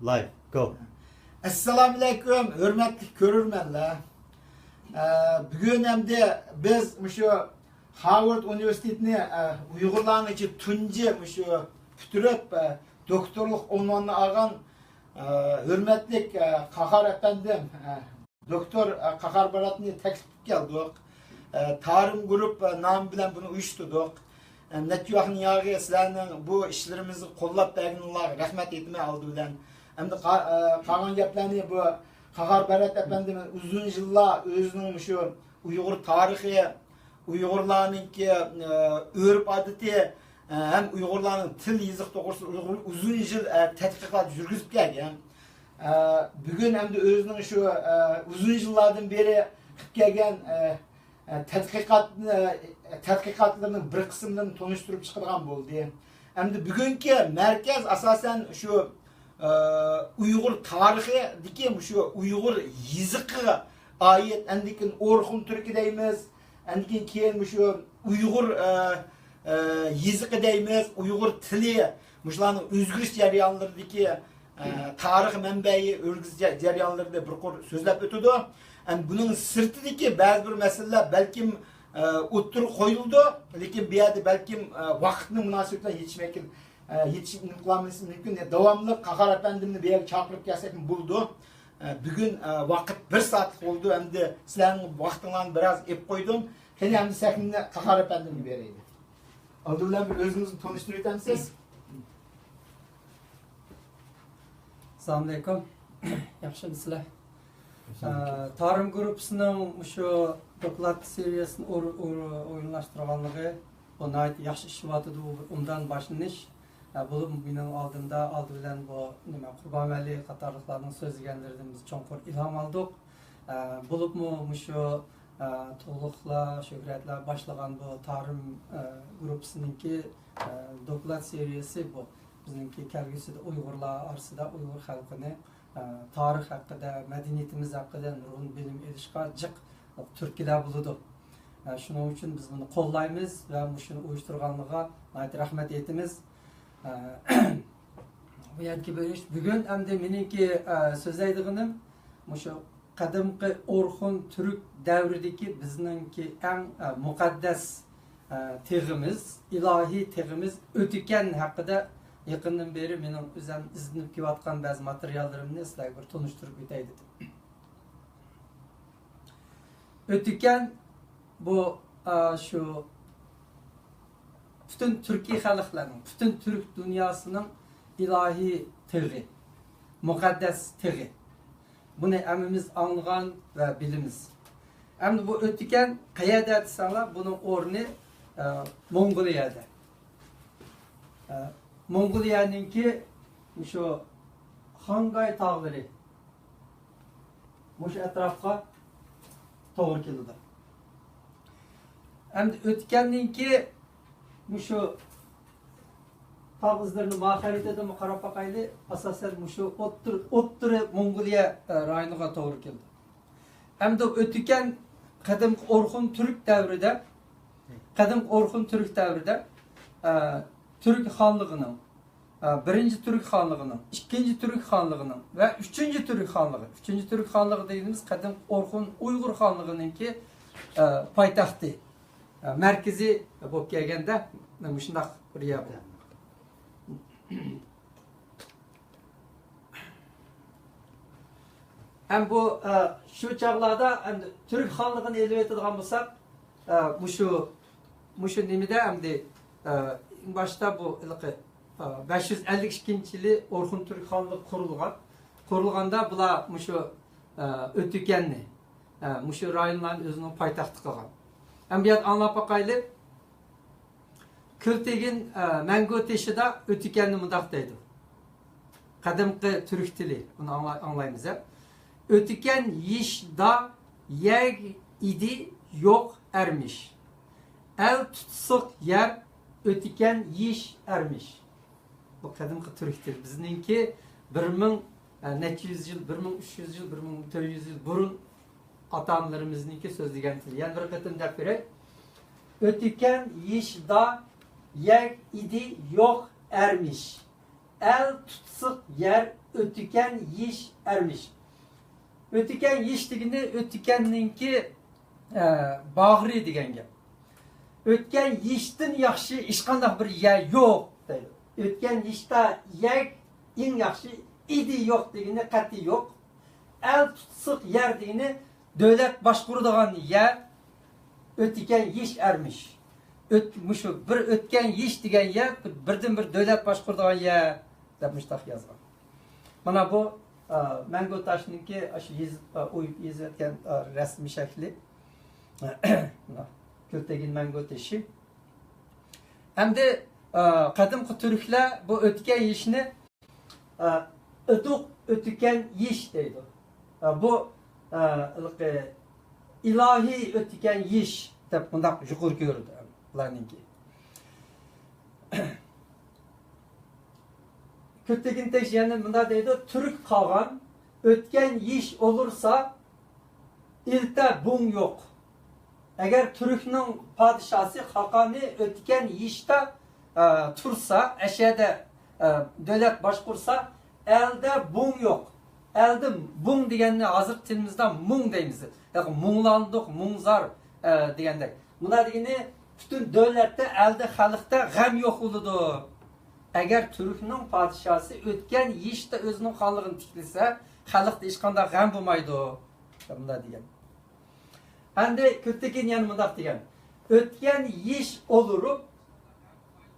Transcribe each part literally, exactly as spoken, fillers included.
Live, go. ئەسسالامۇئەلەيكۇم، ھۆرمەتلىك كۆرۈرمەنلەر. ئە، بۈگۈن ئەمدى بىز مۇشۇ خارۋارد ئۇنىۋېرسىتېتىنى، ئە، ئۇيغۇرلارنىڭ ئىچىدە تۇنجى مۇشۇ پۈتتۈرۈپ، ئە، دوكتورلۇق ئۇنۋانىنى ئالغان، ئە، ھۆرمەتلىك، ئە، قاھار ئەپەندىم، ئە، دوكتور، ئە، قاھار باراتنى تەكلىپ قىلىپ كەلدۇق. ئە، تارىم گۇرۇپ، ئە، نامى بىلەن بۇنى ئۇيۇشتۇردۇق. ئە، نەچچە ۋاقىتنىڭ ياغى سىلەرنىڭ بۇ ئىشلىرىمىزنى قوللاپ بەرگىنىڭلارغا رەھمەت ئېيتىمەن ئالدى بىلەن. ئەمدى قا-، ئە، قالغان گەپلەرنى بۇ قاھار بارات ئەپەندىم ئۇزۇن يىللار ئۆزىنىڭ مۇشۇ ئۇيغۇر تارىخى، ئۇيغۇرلارنىڭكى، ئە، ئۆرپ-ئادىتى، ئە، ھەم ئۇيغۇرلارنىڭ تىل يېزىق توغرىسىدا ئۇيغۇر ئۇزۇن يىل، ئە، تەتقىقات يۈرگۈزۈپ كەلگەن. ئە، بۈگۈن ئەمدى ئۆزىنىڭ شۇ، ئە، ئۇزۇن يىللاردىن بېرى قىلىپ كەلگەن، ئە، ئە، تەتقىقات، ئە، تەتقىقاتلىرىنىڭ بىر قىسمىنى تونۇشتۇرۇپ چىقىدىغان بولدى. ئەمدى بۈگۈنكى مەركەز ئاساسەن شۇ، ئە، ئۇيغۇر تارىخىدىكى مۇشۇ ئۇيغۇر يېزىقىغا ئائىت، ئەندىكىن ئورخۇن تۈركى دەيمىز، ئەندىكىن كېيىن مۇشۇ ئۇيغۇر، ئە، ئە، يېزىقى دەيمىز، ئۇيغۇر تىلى، مۇشۇلارنىڭ ئۆزگىرىش جەريانلىرىدىكى، ئە، تارىخ مەنبەيى، ئۆزگىرىش جە-، جەريانلىرىدا بىر قۇر سۆزلەپ ئۆتىدۇ. ئەمدى بۇنىڭ سىرتىدىكى بەزى بىر مەسىلىلەر بەلكىم، ئە، ئوتتۇرىغا قويۇلىدۇ، لېكىن بۇ يەردە بەلكىم، ئە، ۋاقىتنىڭ مۇناسىۋىتى بىلەن يېتىشمەي، ئە، يېتىشىپ قالمىشىمىز مۇمكىن. داۋاملىق قاھار ئەپەندىمنى بۇ يەرگە چاقىرىپ كەلسەكمۇ بولىدۇ. ئە، بۈگۈن، ئە، ۋاقىت بىر سائەتلىك بولدى، ئەمدى سىلەرنىڭ ۋاقتىڭلارنى بىراز ئېلىپ قويدۇم. قېنى، ئەمدى سەھنىنى قاھار ئەپەندىمگە بېرەيلى. ئالدى بىلەن بىر ئۆزىڭىزنى تونۇشتۇرۇۋېتەمسىز؟ ئەسسالامۇئەلەيكۇم. ياخشىمۇسىلەر؟ ئە، تارىم گۇرۇپپىسىنىڭ مۇشۇ دوكلات سېرىيەسىنى ئور-، ئور-، ئورۇنلاشتۇرغانلىقى، بۇ ناھايىتى ياخشى ئىش بولۇۋاتىدۇ، بۇ بىر ئوبدان باشلىنىش. ئە، بولۇپمۇ مېنىڭ ئالدىمدا، ئالدى بىلەن بۇ، نېمە، قۇربان ۋەلى قاتارلىقلارنىڭ سۆزلىگەنلىرىدىن بىز چوڭقۇر ئىلھام ئالدۇق. ئە، بولۇپمۇ مۇشۇ، ئە، تۇغلۇقلار، شۆھرەتلەر باشلىغان بۇ تارىم، ئە، گۇرۇپپىسىنىڭكى، ئە، دوكلات سېرىيەسى بۇ. بىزنىڭكى كەلگۈسىدە ئۇيغۇرلار ئارىسىدا ئۇيغۇر خەلقىنى، ئە، تارىخ ھەققىدە، مەدەنىيىتىمىز ھەققىدە نۇرغۇن بىلىم ئېلىشقا جىق تۈرتكىلەر بولىدۇ. ئە، شۇنىڭ ئۈچۈن بىز بۇنى قوللايمىز ۋە مۇشۇنى ئۇيۇشتۇرغانلىقىغا ناھايىتى رەھمەت ئېيتىمىز. ئە، بۇ يەردىكى بىر ئىش، بۈگۈن ئەمدى مېنىڭكى، ئە، سۆزلەيدىغىنىم مۇشۇ قەدىمكى ئورخۇن تۈرك دەۋرىدىكى بىزنىڭكى ئەڭ، ئە، مۇقەددەس، ئە، تېغىمىز، ئىلاھىي تېغىمىز ئۆتۈكەن ھەققىدە يېقىندىن بېرى مېنىڭ ئۆزۈم ئىزدىنىپ كېلىۋاتقان بەزى ماتېرىياللىرىمنى سىلەرگە بىر تونۇشتۇرۇپ ئۆتەي دېدىم. ئۆتۈكەن بۇ، ئا، شۇ پۈتۈن تۈركىي خەلقلەرنىڭ، پۈتۈن تۈرك دۇنياسىنىڭ ئىلاھىي تېغى، مۇقەددەس تېغى. بۇنى ھەممىمىز ئاڭلىغان ۋە بىلىمىز. ئەمدى بۇ ئۆتۈكەن قەيەردە دېسەڭلار، بۇنىڭ ئورنى، ئە، موڭغۇلىيەدە. ئە، موڭغۇلىيەنىڭكى مۇشۇ خانگاي تاغلىرى. مۇشۇ ئەتراپقا توغرا كېلىدۇ. ئەمدى ئۆتكەندىن كېيىن مۇشۇ تاغ ئىزلىرىنى ما خەرىتىدىمۇ قاراپ باقايلى. ئاساسەن مۇشۇ ئوتتۇر-، ئوتتۇرا موڭغۇلىيە، ئە، رايونىغا توغرا كېلىدۇ. ئەمدى ئۆتۈكەن قەدىمكى ئورخۇن تۈرك دەۋرىدە، قەدىمكى ئورخۇن تۈرك دەۋرىدە، ئە، تۈرك خانلىقىنىڭ، ئە، بىرىنچى تۈرك خانلىقىنىڭ، ئىككىنچى تۈرك خانلىقىنىڭ ۋە ئۈچىنچى تۈرك خانلىقى، ئۈچىنچى تۈرك خانلىقى دېگىنىمىز قەدىمكى ئورخۇن ئۇيغۇر خانلىقىنىڭكى، ئە، پايتەختى، ئە، مەركىزى بولۇپ كەلگەندە، مۇشۇنداق بىر يەر بولىدۇ. ھەم بۇ، ئە، شۇ چاغلاردا ئەمدى تۈرك خانلىقىنى ئېلىۋېتىدىغان بولساق، ئە، مۇشۇ، مۇشۇ نېمىدە ئەمدى، ئە، ئەڭ باشتا بۇ ھېلىقى، ئە، بەش يۈز ئەللىك ئىككىنچى يىلى ئورخۇن تۈرك خانلىقى قۇرۇلغان. قۇرۇلغاندا بۇلار مۇشۇ، ئە، ئۆتۈكەننى، ئە، مۇشۇ رايونلارنى ئۆزىنىڭ پايتەختى قىلغان. ئەمدى بۇ يەردە ئاڭلاپ باقايلى. كۈلتېگىن، ئە، مەڭگۈ تېشىدا ئۆتۈكەننى مۇنداق دەيدۇ. قەدىمكى تۈرك تىلى، بۇنى ئاڭلا-، ئاڭلايمىز، ھە. ئۆتۈكەن يىش دا يەگ ئىدى يوق ئەرمىش. ئەل تۇتسۇق يەر ئۆتۈكەن يىش ئەرمىش. بۇ قەدىمكى تۈرك تىلى. بىزنىڭكى بىر مىڭ، ئە، نەچچە يۈز يىل، بىر مىڭ ئۈچ يۈز يىل، بىر مىڭ تۆت يۈز يىل بۇرۇن ئاتا-ئانىلىرىمىزنىڭكى سۆزلىگەن تىلى. يەنە بىر قېتىم دەپ بېرەي. ئۆتۈكەن يىشدا يەگ ئىدى يوق ئەرمىش. ئەل تۇتسىق يەر ئۆتۈكەن يىش ئەرمىش. ئۆتۈكەن يىش دېگىنى ئۆتۈكەننىڭكى، ئە، باغرى دېگەن گەپ. ئۆتكەن يىشتىن ياخشى ھېچقانداق بىر يەر يوق دەيدۇ. ئۆتكەن يىشتا يەر ئەڭ ياخشى ئىدى يوق دېگىنى قەتئىي يوق. ئەل تۇتسىق يەر دېگىنى دۆلەت باشقۇرىدىغان يەر، ئۆتىكەن يىش ئەرمىش. ئۆت-، مۇشۇ بىر ئۆتكەن يىش دېگەن يەر، بىردىن بىر دۆلەت باشقۇرىدىغان يەر، دەپ مۇشۇنداق يازغان. مانا بۇ، ئا، مەڭگۈ تاشنىڭكى ئاشۇ يېزىپ، ئا، ئويۇپ يېزىۋەتكەن، ئا، رەسمىي شەكلى. مانا، كۈلتېگىن مەڭگۈ تېشى. ئەمدى، ئا، قەدىمكى تۈركلەر بۇ ئۆتكەن يىشنى، ئا، ئىدۇق ئۆتۈكەن يىش دەيدۇ. ئا، بۇ، ئا، ھېلىقى ئىلاھىي ئۆتۈكەن يىش دەپ مۇنداق يۇقىرى كۆرىدۇ بۇلارنىڭكى. كۈلتېگىن تېشى يەنە مۇنداق دەيدۇ، تۈرك قاغان ئۆتكەن يىش ئولۇرسا، ئىلتە بۇڭ يوق. ئەگەر تۈركنىڭ پادىشاسى، خاقانى ئۆتكەن يىشتا، ئە، تۇرسا، ئەشەدە، ئە، دۆلەت باشقۇرسا، ئەلدە بۇڭ يوق. ئەلدە بۇڭ دېگەننى ھازىرقى تىلىمىزدا مۇڭ دەيمىز. ياكى مۇڭلاندۇق، مۇڭزار، ئە، دېگەندەك. مۇندا دېگىنى، پۈتۈن دۆلەتتە، ئەلدە، خەلقتە غەم يوق بولىدۇ. ئەگەر تۈركنىڭ پادىشاسى ئۆتكەن يىشتا ئۆزىنىڭ خانلىقىنى تىكلىسە، خەلقتە ھېچقانداق غەم بولمايدۇ. مۇنداق دېگەن. ئەمدى كۈلتېگىن يەنە مۇنداق دېگەن. ئۆتكەن يىش ئولۇرۇپ،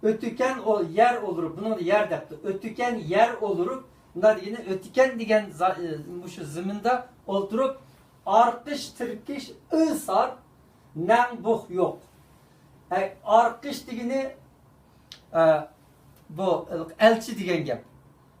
ئۆتۈكەن ئو-، يەر ئولۇرۇپ، بۇنىڭدا يەر دەپتۇ. ئۆتۈكەن يەر ئولۇرۇپ، مۇنداق دېگىنى ئۆتۈكەن دېگەن زا-، ئى، مۇشۇ زېمىندا ئولتۇرۇپ، ئارقىش تىركىش ئىلسار نەڭ بۇخ يوق. ئەي، ئارقىش دېگىنى، ئە، بۇ ئەلچى دېگەن گەپ.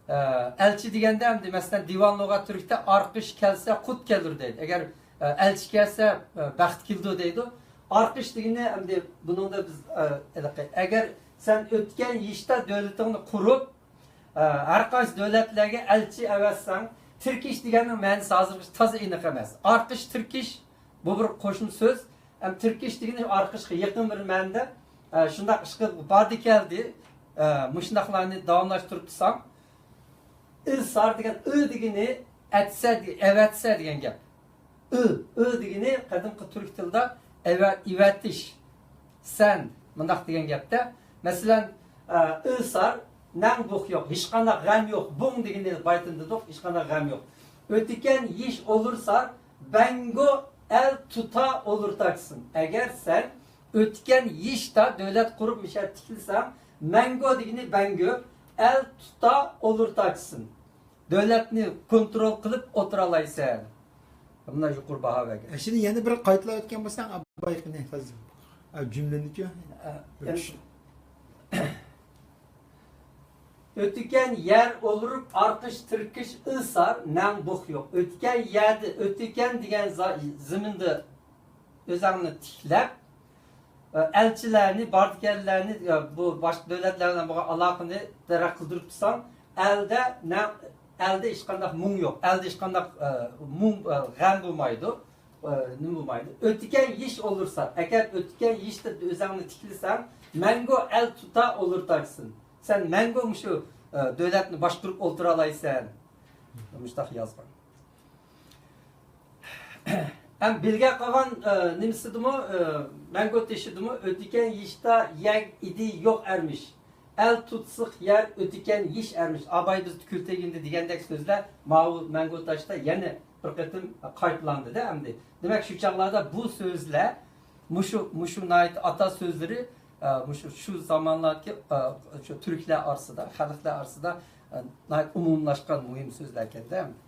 ئە، ئەلچى دېگەندە ئەمدى مەسىلەن دىۋان لۇغەت تۈركتە ئارقىش كەلسە قۇت كېلۇر دەيدۇ. ئەگەر، ئە، ئەلچى كەلسە، ئە، بەخت كېلىدۇ دەيدۇ. ئارقىش دېگىنى ئەمدى بۇنىڭدا بىز، ئە، ھېلىقى، ئەگەر سەن ئۆتكەن يىشتا دۆلىتىڭنى قۇرۇپ، ئە، ھەر قايسى دۆلەتلەرگە ئەلچى ئەۋەتسەڭ، تىركىش دېگەننىڭ مەنىسى ھازىرغىچە تازا ئېنىق ئەمەس. ئارقىش، تىركىش، بۇ بىر قوشما سۆز. ھەم تىركىش دېگىنى ئارقىشقا يېقىن بىر مەنىدە، ئە، شۇنداق ئىشقا باردى كەلدى، ئە، مۇشۇنداقلارنى داۋاملاشتۇرۇپ تۇرساڭ، ئىلسار دېگەن، ئىل دېگىنى ئەتسە، ئەۋەتسە دېگەن گەپ. ئىل، ئىل دېگىنى قەدىمكى تۈرك تىلىدا ئەۋە-، ئېۋەتىش، سەن، مۇنداق دېگەن گەپتە. مەسىلەن، ئە، ئىلسار، نەڭ بۇخ يوق، ھېچقانداق غەم يوق. بۇڭ دېگىنى بايىتىن دېدۇق، ھېچقانداق غەم يوق. ئۆتىكەن يىش ئولۇرسار، بەڭگو ئەل تۇتا ئولۇرتاكسىن. ئەگەر سەن ئۆتكەن يىشتا دۆلەت قۇرۇپ مىشە تىكلىسەڭ، مەڭگو دېگىنى بەڭگۆ، ئەل تۇتا ئولۇرتاكسىن. دۆلەتنى كونترول قىلىپ ئولتۇرالايسەن. مۇنداق يۇقىرى باھا بەرگەن. ئە، شۇنى يەنە بىر قايتىلاپ ئۆتكەن بولساڭ، بايىقىنى ھازىر. ئە، جۈملىنىچۇ؟ ئە، بىر ئەن-، چۈش- ئۆتۈكەن يەر ئولۇرۇپ، ئارقىش تىركىش ئىلسار نەڭ بۇخ يوق. ئۆتكەن يەردە، ئۆتۈكەن دېگەن زا-، زېمىندا ئۆزەڭنى تىكلەپ، ئە، ئەلچىلەرنى، بارىدىكەنلەرنى، ئە، بۇ باشقا دۆلەتلەر بىلەن بولغان ئالاقىنى تەرەققىي قىلدۇرۇپ تۇرساڭ، ئەلدە نە-، ئەلدە ھېچقانداق مۇڭ يوق. ئەلدە ھېچقانداق، ئە، مۇڭ، ئە، غەم بولمايدۇ. ئە، نېمە بولمايدۇ؟ ئۆتىكەن يىش ئولۇرسا، ئەگەر ئۆتىكەن يىشتا ئۆزەڭنى تىكلىسەڭ، مەڭگۈ ئەل تۇتا ئولۇرتاكسىن. سەن مەڭگۈ مۇشۇ، ئە، دۆلەتنى باشقۇرۇپ ئولتۇرالايسەن. مۇشتاق يازغان. ھەم بىلگە قالغان، ئە، نېمىسىدىمۇ، ئە، مەڭگۈ تېشىدىمۇ ئۆتىكەن يىشتا يەگ ئىدى يوق ئەرمىش. ئەل تۇتسىق يەر ئۆتىكەن يىش ئەرمىش. ئاباي بىز كۈلتېگىندە دېگەندەك سۆزلەر ماۋۇ مەڭگۈ تاشتا يەنە بىر قېتىم قايتىلاندىدە ئەمدى. دېمەك، شۇ چاغلاردا بۇ سۆزلەر، مۇشۇ، مۇشۇ ناھايىتى ئاتا سۆزلىرى، ئە، مۇشۇ، شۇ زامانلاردىكى، ئە، شۇ تۈركلەر ئارىسىدا، خەلقلەر ئارىسىدا، ئە، ناھايىتى ئومۇملاشقان مۇھىم سۆزلەركەندە ئەمدى.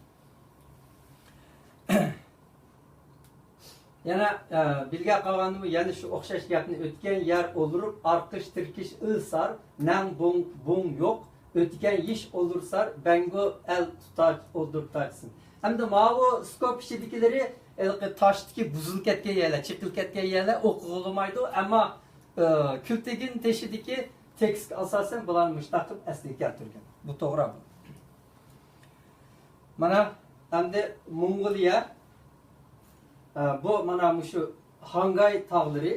يەنە، ئە، بىلگە قالغاندىمۇ يەنە شۇ ئوخشاش گەپنى، ئۆتكەن يەر ئولۇرۇپ، ئارقىش تىركىش ئىلسار، نەڭ بۇڭ، بۇڭ يوق، ئۆتكەن يىش ئولۇرسار، بەڭگۇ ئەل تۇتاچ، ئولدۇرتاچسىن. ئەمدى ماۋۇ سكوپ ئىچىدىكىلىرى ھېلىقى تاشتىكى بۇزۇلۇپ كەتكەن يەرلەر، چېقىلىپ كەتكەن يەرلەر، ئوقۇغىلى بولمايدۇ. ئەمما، ئە، كۈلتېگىن تېشىدىكى تېكىستكە ئاساسەن بۇلارنى مۇشۇنداق قىلىپ ئەسلىگە كەلتۈرگەن. بۇ توغرا. مانا، ئەمدى موڭغۇلىيە، ئە، بۇ مانا مۇشۇ خانگاي تاغلىرى.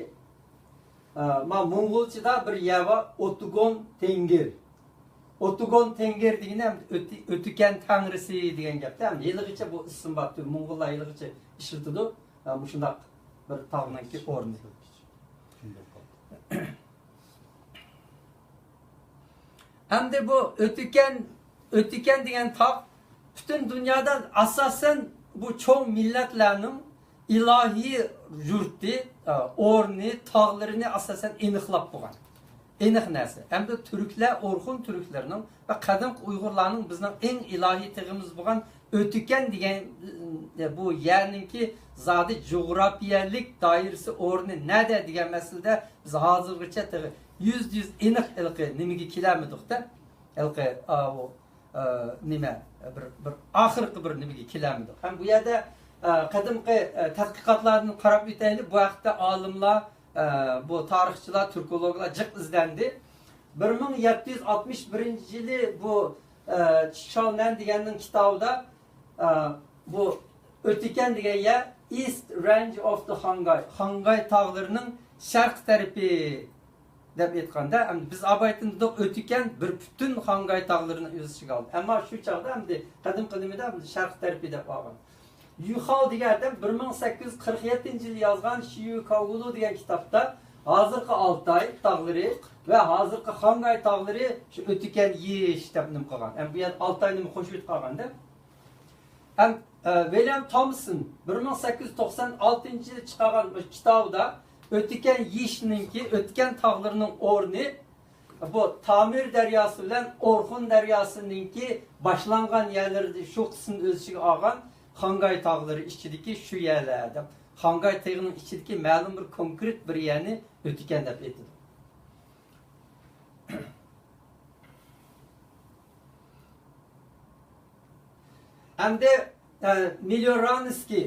ئە، ما موڭغۇلچىدا بىر يەر بار، ئوتۇگون تېڭگىر. ئوتۇگون تەڭگىر دېگىنى ھەم ئۆتى-، ئۆتۈكەن تەڭرىسى دېگەن گەپتە. ھەم ھېلىغىچە بۇ ئىسىم بار. تۈ-، موڭغۇللار ھېلىغىچە ئىشلىتىدۇ. ھە، مۇشۇنداق بىر تاغنىڭكى ئورنى. ئەمدى بۇ ئۆتۈكەن، ئۆتۈكەن دېگەن تاغ پۈتۈن دۇنيادا ئاساسەن بۇ چوڭ مىللەتلەرنىڭ ئىلاھىي يۇرتى، ئورنى، تاغلىرىنى ئاساسەن ئېنىقلاپ بولغان. ئېنىق نەرسە. ئەمدى تۈركلەر، ئورخۇن تۈركلىرىنىڭ ۋە قەدىمكى ئۇيغۇرلارنىڭ بىزنىڭ ئەڭ ئىلاھىي تېغىمىز بولغان ئۆتۈكەن دېگەن، ئە، بۇ يەرنىڭكى زادى جۇغراپىيەلىك دائىرىسى، ئورنى نەدە دېگەن مەسىلىدە بىز ھازىرغىچە تېخى يۈزدە يۈز ئېنىق ھېلىقى نېمىگە كېلەلمىدۇق-دە. ھېلىقى، ئاۋۇ، ئە، نېمە، بىر، بىر ئاخىرقى بىر نېمىگە كېلەلمىدۇق. ھەم بۇ يەردە، ئە، قەدىمكى، ئە، تەتقىقاتلاردىن قاراپ ئۆتەيلى. بۇ ھەقتە ئالىملار، ئە، بۇ تارىخچىلار، تۈركولوگلار جىق ئىزدەندى. بىر مىڭ يەتتە يۈز ئاتمىش بىرىنچى يىلى بۇ، ئە، چىشاۋنەن دېگەننىڭ كىتابىدا، ئە، بۇ ئۆتىكەن دېگەن يەر East Range of the Hangay، خاڭگاي تاغلىرىنىڭ شەرقىي تەرىپى دەپ ئېيتقاندا، ئەمدى بىز ئاۋۋالدىن دېدۇق، ئۆتىكەن بىر پۈتۈن خاڭگاي تاغلىرىنى ئۆز ئىچىگە ئالدى. ئەمما شۇ چاغدا ئەمدى قەدىمكى نېمىدە شەرقىي تەرىپى دەپ ئالغان. يۈخاۋ دېگەن ئادەم بىر مىڭ سەككىز يۈز قىرىق يەتتىنچى يىلى يازغان شىيۈ كاۋگۇلۇ دېگەن كىتابتا ھازىرقى ئالتاي تاغلىرى ۋە ھازىرقى خاڭگاي تاغلىرى شۇ ئۆتىكەن يېش دەپ نېمە قىلغان. ھەم بۇ يەردە ئالتاينىمۇ قوشۇۋېتىپ قالغاندا. ھەم، ئە، ۋىليام تومسون بىر مىڭ سەككىز يۈز توقسان ئالتىنچى يىلى چىقارغان بىر كىتابىدا ئۆتىكەن يېشنىڭكى، ئۆتىكەن تاغلىرىنىڭ ئورنى بۇ تامىر دەرياسى بىلەن ئورخۇن دەرياسىنىڭكى باشلانغان يەرلىرى، شۇ قىسمىنى ئۆز ئىچىگە ئالغان خاڭگاي تاغلىرى ئىچىدىكى شۇ يەرلەر دەپ، خاڭگاي تېغىنىڭ ئىچىدىكى مەلۇم بىر كونكرېت بىر يەرنى ئۆتىكەن دەپ ئېيتىدۇ. ئەمدى، ئە، مىليورانسكىي،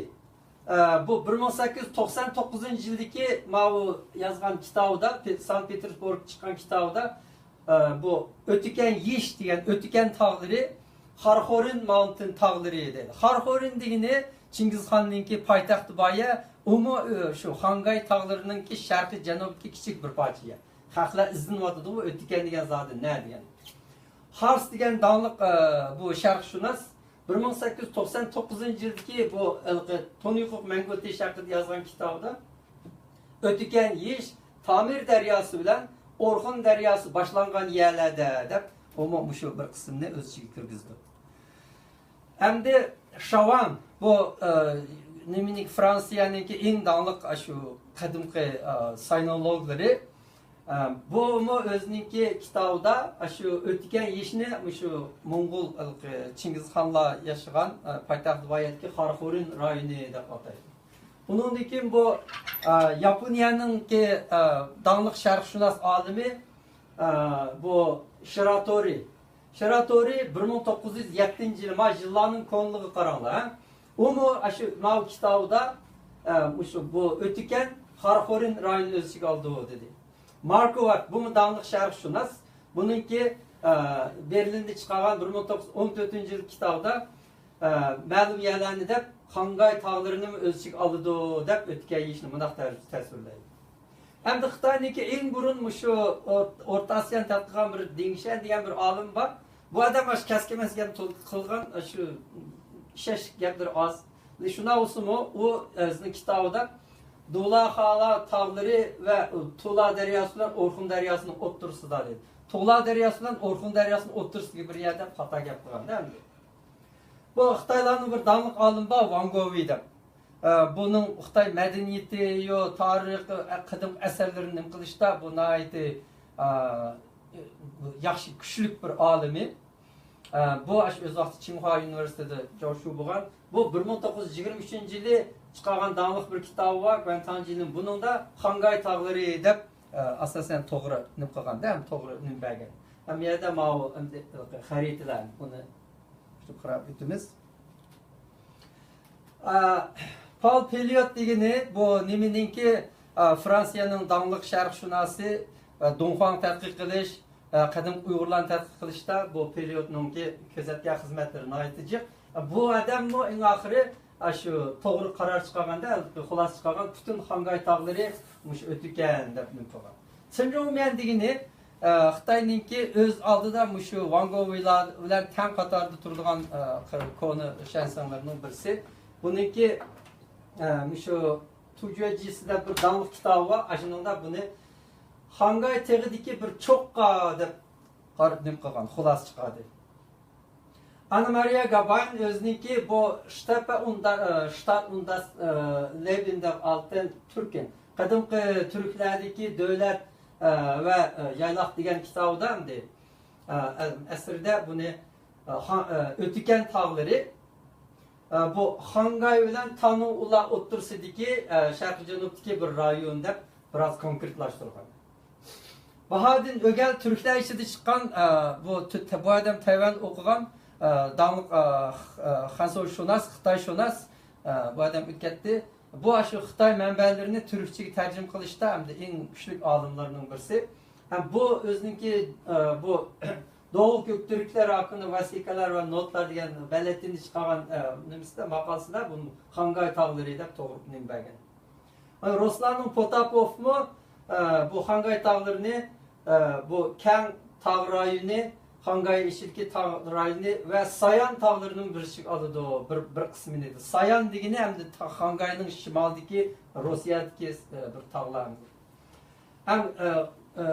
ئە، بۇ بىر مىڭ سەككىز يۈز توقسان توققۇزىنچى يىلدىكى ماۋۇ يازغان كىتابىدا، پې-، سانكت پېتېربۇرگ چىققان كىتابىدا، ئە، بۇ ئۆتۈكەن يېش دېگەن، ئۆتۈكەن تاغلىرى، خارخورىن ماونتېن تاغلىرى دەيدۇ. خارخورىن دېگىنى چىڭگىزخاننىڭكى پايتەختى بار يەر، ئۇمۇ، ئۆ، شۇ خاڭگاي تاغلىرىنىڭكى شەرقىي جەنۇبتىكى كىچىك بىر پارچە يەر. خەقلەر ئىزدىنىۋاتىدۇ، بۇ ئۆتۈكەن دېگەن زادى نە دېگەن. خارس دېگەن داڭلىق، ئە، بۇ شەرقشۇناس بىر مىڭ سەككىز يۈز توقسان توققۇزىنچى يىلدىكى بۇ ھېلىقى تونۇيقۇق مەنگۇتى ھەققىدە يازغان كىتابىدا ئۆتۈكەن يېش تامىر دەرياسى بىلەن ئورخۇن دەرياسى باشلانغان يەرلەردە دەپ، ئۇمۇ مۇشۇ بىر قىسىمنى ئۆز ئىچىگە كىرگۈزىدۇ. ئەمدى شاۋان، بۇ، ئە، نېمىنىڭكى، فرانسىيەنىڭكى ئەڭ داڭلىق، ئە، شۇ قەدىمكى، ئە، ساينولوگلىرى. ئە، بۇمۇ ئۆزىنىڭكى كىتابىدا، ئە، شۇ ئۆتۈكەن يېشىنى مۇشۇ موڭغۇل، ئە، چىڭگىزخانلار ياشىغان، ئە، پايتەخت ۋىلايەتتىكى خارخورىن رايونى دەپ ئاتايدۇ. ئۇنىڭدىن كېيىن بۇ، ئە، ياپونىيەنىڭكى، ئە، داڭلىق شەرقشۇناس ئالىمى، ئە، بۇ شىراتورى. شىراتورى بىر مىڭ توققۇز يۈز يەتتىنچى يىلى، ما يىللارنىڭ كونىلىقىغا قاراڭلار، ھە. ئۇمۇ ئاشۇ ماۋۇ كىتابىدا، ئە، مۇشۇ بۇ ئۆتۈكەن خارخورىن رايونىنى ئۆز ئىچىگە ئالىدۇ دېدى. ماركو ۋات، بۇمۇ داڭلىق شەرقشۇناس. بۇنىڭكى، ئە، بېرلىندا چىقارغان بىر مىڭ توققۇز يۈز ئون تۆتىنچى يىل كىتابىدا، ئە، مەلۇم يەرلەرنى دەپ، خاڭگاي تاغلىرىنىمۇ ئۆز ئىچىگە ئالىدۇ دەپ ئۆتۈكەن يېشىنى مۇنداق تەس-، تەسۋىرلەيدۇ. ئەمدى خىتاينىڭكى ئەڭ بۇرۇن مۇشۇ ئور-، ئورتا ئاسىيانى تەتقىق قىلغان بىر دىڭشەن دېگەن بىر ئالىم بار. بۇ ئادەم ئاشۇ كەسكىمەس گەپ قىلغان، ئاشۇ ئىشەنچلىك گەپلىرى ئاز. شۇنداق بولسىمۇ، ئۇ ئۆزىنىڭ كىتابىدا دۇلاخالا تاغلىرى ۋە تۇلا دەرياسى بىلەن ئورخۇن دەرياسىنىڭ ئوتتۇرىسىدا دەيدۇ. تۇلا دەرياسى بىلەن ئورخۇن دەرياسىنىڭ ئوتتۇرىسىدىكى بىر يەر دەپ خاتا گەپ قىلغان-دە ئەمدى. بۇ خىتايلارنىڭ بىر داڭلىق ئالىمى بار، ۋاڭ گوۋېي دەپ. ئە، بۇنىڭ خىتاي مەدەنىيىتى، يو، تارىخى، ئە، قەدىم ئەسەرلىرىنى نېمە قىلىشتا بۇ ناھايىتى، ئە، ياخشى، كۈچلۈك بىر ئالىمى. ئە، بۇ ئاشۇ ئۆز ۋاقتى چىڭخۇا ئۇنىۋېرسىتېتىدا جاۋشۇ بولغان. بۇ بىر مىڭ توققۇز يۈز يىگىرمە ئۈچىنچى يىلى چىقارغان داڭلىق بىر كىتابى بار، گۇەنتاڭجىنىڭ. بۇنىڭدا خاڭگاي تاغلىرى دەپ، ئە، ئاساسەن توغرا نېمە قىلغاندا، ھەم توغرا نېمە بەرگەن. ھەم يەردە ماۋۇ ئەمدى خەرىتىلەر، بۇنى شۇ قاراپ ئۆتىمىز. ئا، پال پېليوت دېگىنى بۇ نېمىنىڭكى، ئا، فرانسىيەنىڭ داڭلىق شەرقشۇناسى، ئا، دۇڭخۇاڭ تەتقىق قىلىش، ئا، قەدىمكى ئۇيغۇرلارنى تەتقىق قىلىشتا بۇ پېليوتنىڭكى كۆرسەتكەن خىزمەتلىرى ناھايىتى جىق. ئا، بۇ ئادەممۇ ئەڭ ئاخىرى، ئا، شۇ توغرا قارار چىقارغاندا، خۇلاسە چىقارغان پۈتۈن خاڭگاي تاغلىرى مۇشۇ ئۆتۈكەن دەپ نېمە قىلغان. سىن جوڭميەن دېگىنى، ئە، خىتاينىڭكى ئۆز ئالدىدا مۇشۇ ۋان گوۋلار بىلەن تەڭ قاتاردا تۇرىدىغان، ئە، كونا شەنسىڭلىرىنىڭ بىرسى. بۇنىڭكى، ئە، مۇشۇ تۇجۈەجىسى دەپ بىر داڭلىق كىتابى بار. ئاشۇنىڭدا بۇنى خاڭگاي تېغىدىكى بىر چوققا دەپ قارىپ نېمە قىلغان، خۇلاسە چىقاردى. ئانا مارىيا گاباين ئۆزىنىڭكى بۇ شتەپە ئۇندا، ئە، شتات ئۇنداس، ئە، لېبىن دەپ ئالتەن تۈركەن، قەدىمكى تۈركلەردىكى دۆلەت، ئە، ۋە، ئە، يايلاق دېگەن كىتابىدا ئەمدى، ئە، ئە، ئەسىرىدە بۇنى، ئە، خا-، ئە، ئۆتۈكەن تاغلىرى، ئە، بۇ خاڭگاي بىلەن تانۇ ئۇلار ئوتتۇرىسىدىكى، ئە، شەرقىي جەنۇبتىكى بىر رايون دەپ بىراز كونكرېتلاشتۇرغان. باھادىن ئۆگەل تۈركلەر ئىچىدە چىققان، ئە، بۇ تۈ-، تە-، بۇ ئادەم تەيۋەن ئوقۇغان، ئە، داڭلىق، ئە، خ-، ئە، خەنزۇشۇناس، خىتايشۇناس، ئە، بۇ ئادەم ئۆتۈپ كەتتى. بۇ ئاشۇ خىتاي مەنبەلىرىنى تۈركچىگە تەرجىمە قىلىشتا ھەمدە ئەڭ كۈچلۈك ئالىملارنىڭ بىرسى. ھەم بۇ ئۆزىنىڭكى، ئە، بۇ دوغۇ كۆك تۈركلەر ھەققىدە ۋەسىقەلەر ۋە نوتلار دېگەن بەلەتىنى چىقارغان، ئە، نېمىسىدە، ماقالىسىدا بۇنى خاڭگاي تاغلىرى دەپ توغرا نېمە بەرگەن. رۇسلاننىڭ پوتاپوفمۇ، ئە، بۇ خاڭگاي تاغلىرىنى، ئە، بۇ كەڭ تاغ رايونى، خاڭگاي ئىچىدىكى تاغ رايونى ۋە سايان تاغلىرىنىڭ بىر ئىچىگە ئالىدۇ، بىر، بىر قىسمىنى. سايان دېگىنى ئەمدى تا-، خاڭگاينىڭ شىمالىدىكى روسىيەدىكى، ئە، بىر تاغلار. ھەم، ئە، ئە،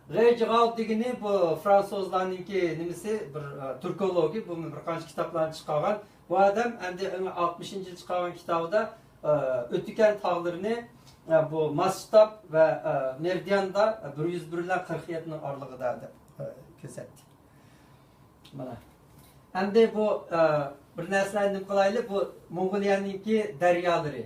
غېي جىغاۋ دېگىنى بۇ فرانسۇزلارنىڭكى نېمىسى، بىر، ئە، تۈركولوگى، بۇ بىر قانچە كىتابلارنى چىقارغان. بۇ ئادەم ئەمدى ئەڭ ئاتمىشىنچى يىل چىقارغان كىتابىدا، ئە، ئۆتۈكەن تاغلىرىنى، ئە، بۇ ماسشتاب ۋە، ئە، مېرىدىياندا بىر يۈز بىر بىلەن قىرىق يەتتىنىڭ ئارىلىقىدا دەپ، ئە، كۆرسەتتى. مانا. ئەمدى بۇ، ئە، بىر نەرسىلەرنى نېمە قىلايلى، بۇ موڭغۇلىيەنىڭكى دەريالىرى.